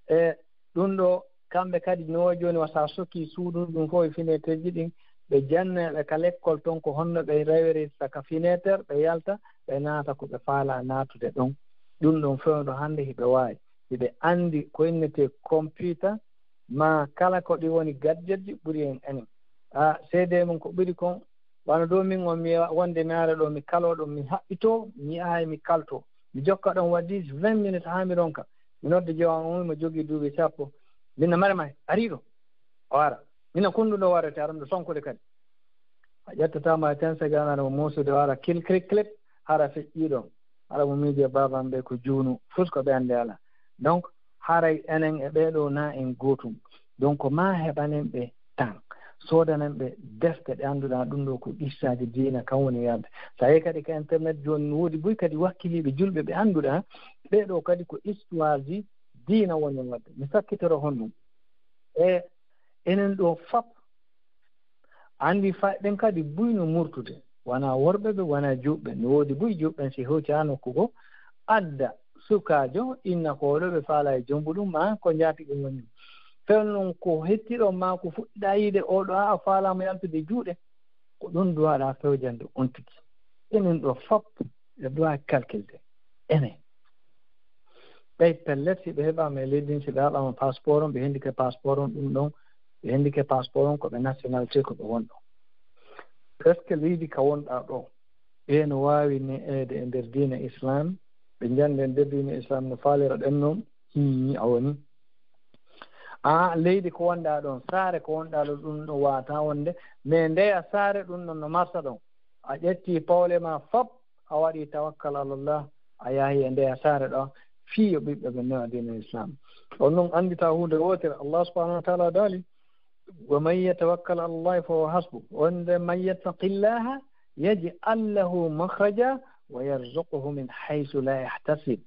E ɗum ɗo, kamɓe kadi no jooni wasa sokki suudu ɗum fof e fineterji ɗin, ɓe janna ɓe ka lekkol ton ko honno ɓe rewirirta ka fineter, ɓe yalta, ɓe naata ko ɓe faala naatude ɗon. Ɗum ɗon fewndo hannde hiɓe waawi. Hiɓe anndi ko innetee computer, ma kala ko ɗi woni gadgetji ɓuri en enen. A, seedee mum ko ɓuri kon, wano ɗo min on mi wonde mi ara ɗo, mi kaloo ɗum, mi haɓɓitoo, mi yahay mi kaltoo. Mi jokka ɗon waɗi vingt minutes haa mi ronka. Mi nodda joowan on, mo jogii duuɓi sappo. Min na mare may, arii ɗo. O ara. Min na kunduɗo warete, aɗa ɗo sonkude kadi. A ƴettata ma ten secondes, aɗa mo muusude, o ara kil, klik, klik, hara feƴƴii ɗon. Hara mo miije baabam ɓe ko juunu, fus ko ɓe annde alaa. Donc, haray enen e ɓee ɗoo na en gootum. Donc, ma heɓanen ɓe tan. Soodanen ɓe defte ɗe annduɗaa ɗum ɗo ko qissaaji diina kan woni yalde. So a yehi kadi ka internet jooni, no woodi buy kadi wakkiliiɓe julɓe ɓe annduɗaa. Ɓee ɗoo kadi ko histoire ji diina woni waɗde. Mi sakkitoro honɗum. E enen ɗo fop, anndi fayɓe kadi buy no murtude. Wona worɓe ɓe, wona juuɓe. No woodi buy juuɓe si hewti haa nokku goo, adda sukaajo, inna ko oɗo ɓe faala e jombu ɗum, ma ko njaatigi woni. Fel non ko hettiɗo ma ko fuɗɗiɗa yiide oɗo, a faalaama yaltude juuɗe. Ko ɗum duwaɗa fewjande on tigi. Enen ɗo fop e duwa calculde. Enen. Ɓay pellet, si ɓe heɓaama e leydi ndin, si ɓe haɓaama passeport on, ɓe hendike passeport on, ɗum ɗon, ɓe hendike passeport on, ko ɓe nationalité, ko ɓe wonɗo. Est-ce que leydi ka wonɗa ɗo, ɓe no waawi ne'eede e nder diina Islam, ɓe njannde e nder diina Islam no faalira ɗen noon? Hii, a woni. A, leydi ko wonɗa ɗon, saare ko wonɗa ɗon, ɗum ɗo waata wonde, mais ndeya saare ɗum ɗon no marsa ɗon. A ƴetti pawle ma fop, a waɗi tawakkal alallah, a yahi e ndeya saare ɗo, fii yo ɓiɓɓe ɓe newa diina Islam. On non anndita huunde wootere, Allah subhanahu wa taala daali, "Wa man yatawakkal alallahi fa huwa hasbuh." Wonde, "Man yattaqillaha yaj'al lahu makhraja wa yarzuqhu min haythu la yahtasib."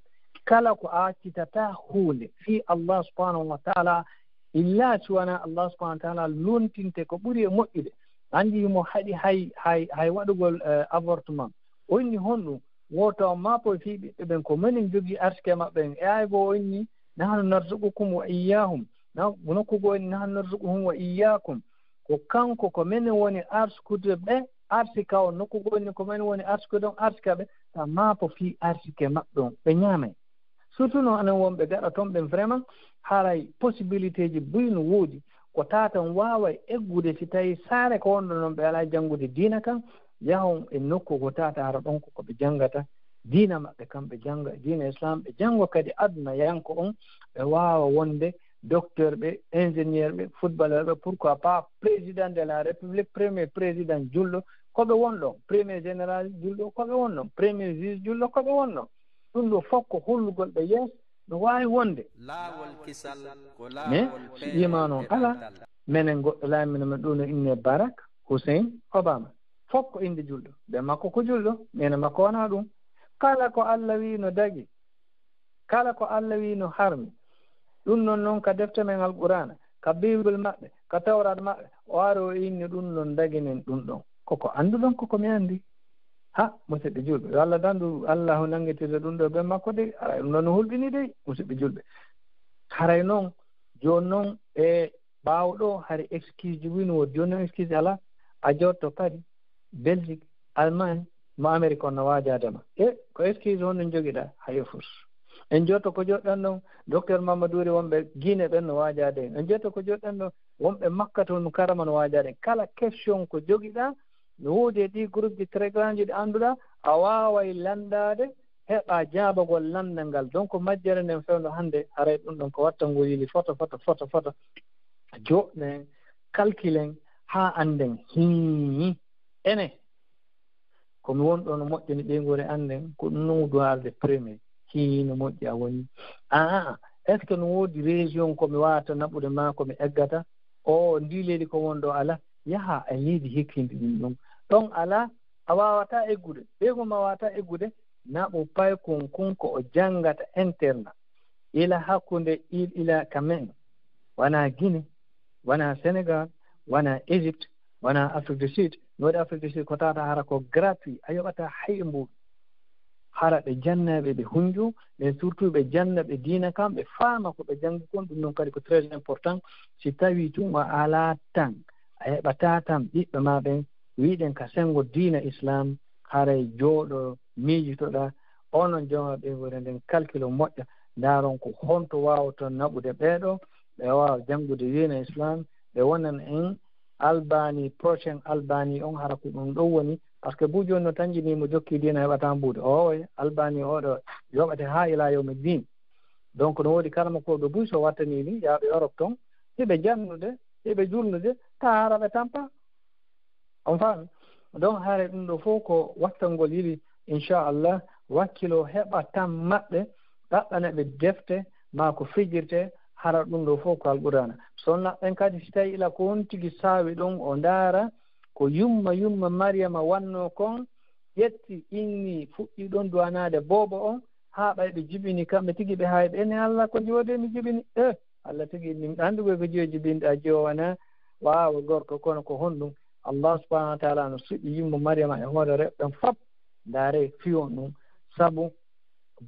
Kala ko a accitata huunde fii Allah subhanahu wa taala, illa si wona Allah subhanahu wa taala lontinte ko ɓuri e moƴƴude. Anndi himo haɗi hay, hay, hay waɗugol, eh, avortement. O inni honɗum? Woto on maapo fii ɓiɓɓe ɓen, ko menen jogii arsike maɓɓe en. E ay goo o inni, "Nahnu narzuqukum wa iyyahum." Na, nokku goo inni, "Nahnu narzuquhum wa iyyakum." Ko kanko, ko menen woni arsikude ɓe, arsika on. Nokku goo inni, "Ko menen woni arsikude on, arsika ɓe." Ta maapo fii arsike maɓɓe on, ɓe ñaamay. Surtout noon anen wonɓe gaɗa toon ɓen, vraiment, haray possibilité ji buy no woodi. Ko tata on waaway eggude si tawii saare ko wonɗo noon ɓe alaa janngude diina kan, yahon e nokku ko tata hara ɗon ko, ko ɓe janngata diina maɓɓe kan, ɓe jannga diina Islam, ɓe janngo kadi aduna yanko on, ɓe waawa wonde docteur ɓe, ingénieur ɓe, footballeur ɓe, pourquoi pas président de la République, premier président julɗo, ko ɓe wonɗo, premier général julɗo, ko ɓe wonɗo, premier juge julɗo, ko ɓe wonɗo. Ɗum ɗo fof ko hollugol ɓe yeeso no waawi wonde. Laawol kisal ko laawol. Mais si iman on alaa, menen goɗɗo laamino men ɗum no innee Barack Hussein Obama. Fof ko innde julɗo. Ɓe makko ko julɗo, mais ne makko wonaa ɗum. Kala ko Allah wii no dagi, kala ko Allah wii no harmi, ɗum noon noon ka defte men Alqur'aana, ka Bible maɓɓe, ka Tawrat maɓɓe, o ari o inni ɗum noon daginen ɗum ɗon. Koko annduɗon, koko mi anndi. Ha, musidɓe julɓe, yo Allah dandu Allahu nanngitirde ɗum ɗo ɓe makko de, ara ɗum ɗon no hulɓini de, musidɓe julɓe. Haray noon, jooni noon e ɓaawo ɗo, hari excuse ji wino woodi. Jooni noon excuse alaa, a jotto Paris, Belgique, Allemagne, mo Amérique on no waajaade ma. E ko excuse honno jogiɗaa? Hayo fus. En jotto ko joɗɗen ɗon, docteur Mamadou Ry wonɓe Guinée ɓen no waajaade en. En jotto ko joɗɗen ɗon, Wonɓe Makkatul Mukarrama no waajaade. Kala question ko jogiɗaa, no woodi e ɗii groupe ji Telegram ji ɗi annduɗaa, a waaway lanndaade, heɓa jaabagol lanndal ngal. Donc, majjere nden fewndo hannde, haray ɗum ɗon ko wattangol yili foto, foto, foto, foto. Joɗɗen, calculen, haa annden. Hii. Ene, ko mi won ɗo no moƴƴani ɓeynguure annden, ko ɗum non ɗum arde premier. Hii, no moƴƴi a woni. Aa, est-ce que no woodi région ko mi waawata naɓude maa ko mi eggata? O, ndi leydi ko won ɗo alaa. Yaha e leydi hikkiindi ɗum ɗon. Ɗon alaa, a waawataa eggude. Ɓeyngu ma waawataa eggude, naɓu paykun kun ko o janngata internat. Ila hakkunde il-, ila ka men. Wanaa Guinée, wanaa Sénégal, wanaa Égypte, wanaa Afrique du Sud. No waɗi Afrique du Sud ko tata hara ko gratuit, a yoɓataa hay e mbuuɗu. Hara ɓe jannayɓe ɓe hunju, mais surtout ɓe janna ɓe diina kan, ɓe faama ko ɓe janngi kon, ɗum non kadi ko très important. Si tawii tun a alaa tan, a heɓataa tan ɓiɓɓe maa ɓen, wiɗen ka senngo diina Islam, haray jooɗo miijitoɗaa, onon joma ɓeynguure nden calcul o moƴƴa, ndaaron ko honto waawaton naɓude ɓee ɗoo, ɓe waawa janngude diina Islam, ɓe wonan en Albani, prochain Albani on, hara ko ɗum ɗon woni, parce que buy jooni no tanjinii mo jokki diina heɓataa mbuuɗu. Ooy, Albani oo ɗoo yoɓete haa ilaa yawmi diin. Donc, no woodi karamokooɓe buy so wattanii ni yaaɓe Europe ton, hiɓe jannude, hiɓe julnude, taa hara ɓe tampa. On faami? Donc, haray ɗum ɗoo fof ko wattangol yili, inchallah, wakkilo heɓa tan maɓɓe, ɗaɓɓana ɓe defte, maa ko fijirte, hara ɗum ɗoo fof ko Alqur'aana. So naɓɓen kadi, si tawii ila ko on tigi saawi ɗon, o ndaara ko yumma, yumma Mariyama wannoo kon, ƴetti, inni, fuɗɗi ɗon duwanaade boobo on, haa ɓay ɓe jibini kamɓe tigi, ɓe haay ɓe, "Ne Allah, ko joode mi jibini?" Eh, Allah tigi inni, "Mi anndu koy ko jiyo jibinɗaa, jiyo wona waawa gorko, kono ko honɗum?" Allah subhanahu wa taala no suɓi yumma Mariyama e hoore rewɓe ɓen fop. Ndaare fiyon ɗum, sabu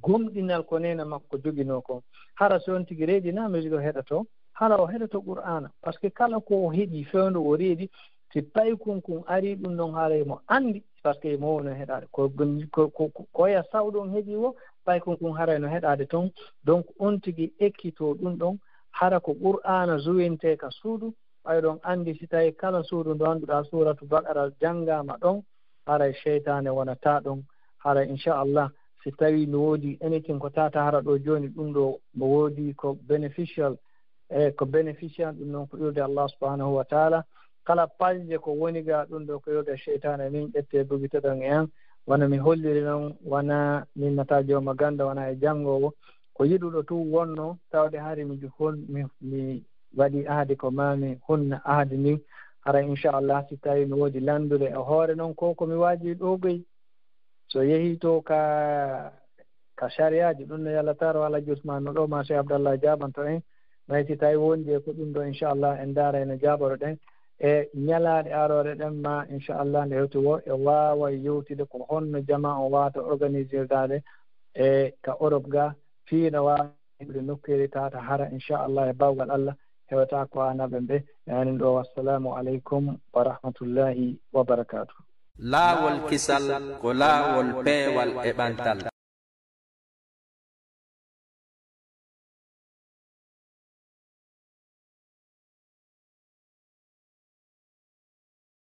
gomɗinal ko neene makko joginoo kon. Hara so on tigi reedi na musique o heɗoto, hara o heɗoto Qur'aana. Parce que kala ko o heɗi fewndo o reedi, si paykun kun arii ɗum ɗon haray mo anndi, parce que mo woni heɗaade. Ko, ko, ko, ko oya sawɗo on heɗi wo, paykun kun haray no heɗaade ton. Donc, on tigi ekkito ɗum ɗon, hara ko Qur'aana zuwintee ka suudu, ɓay ɗon anndi si tawii kala suudu ndu annduɗaa Suuratu Baqara janngaama ɗon, haray seytaane wonataa ɗon. Haray, inchallah, si tawii no woodi anything ko tata hara ɗo jooni, ɗum ɗo no woodi ko beneficial, e ko beneficial, ɗum noon ko iwde Allah subhanahu wa taala. Kala paƴje ko woni ga ɗum ɗo ko iwde seytaane, min ƴette bugitoɗon e an. Wano mi holliri noon, wona min nata jooma ganda, wona e janngoowo. Ko yiɗuɗo tun wonno tawde hari mi ju-, hon-, mi, mi waɗi ahadi ko maa mi hunna ahadi ndin. Hara inchallah, si tawii mi woodi lanndude e hoore noon ko, ko mi waaji ɗo goy. So yehii to ka, ka sariyaaji, ɗum no yalla taro ala jusma no ɗo ma Cheikh Abdallah jaabanto en. May si tawii wonde ko ɗum ɗo, inchallah, en ndaara ene jaaboro ɗen. E ñalaaɗe aroore ɗen ma, inchallah, nde hewti wo, e waawa yewtide ko honno jama o waata organisirdaade e ka Europe ga, fii no waawa yimɓe nokkeeli tata hara, inchallah, e bawgal Allah, hewta ko anaɓe ɓe. E anin ɗo, wassalamu aleykum wa rahmatullahi wa barakatuh. Laawol kisal ko laawol peewal e ɓantal.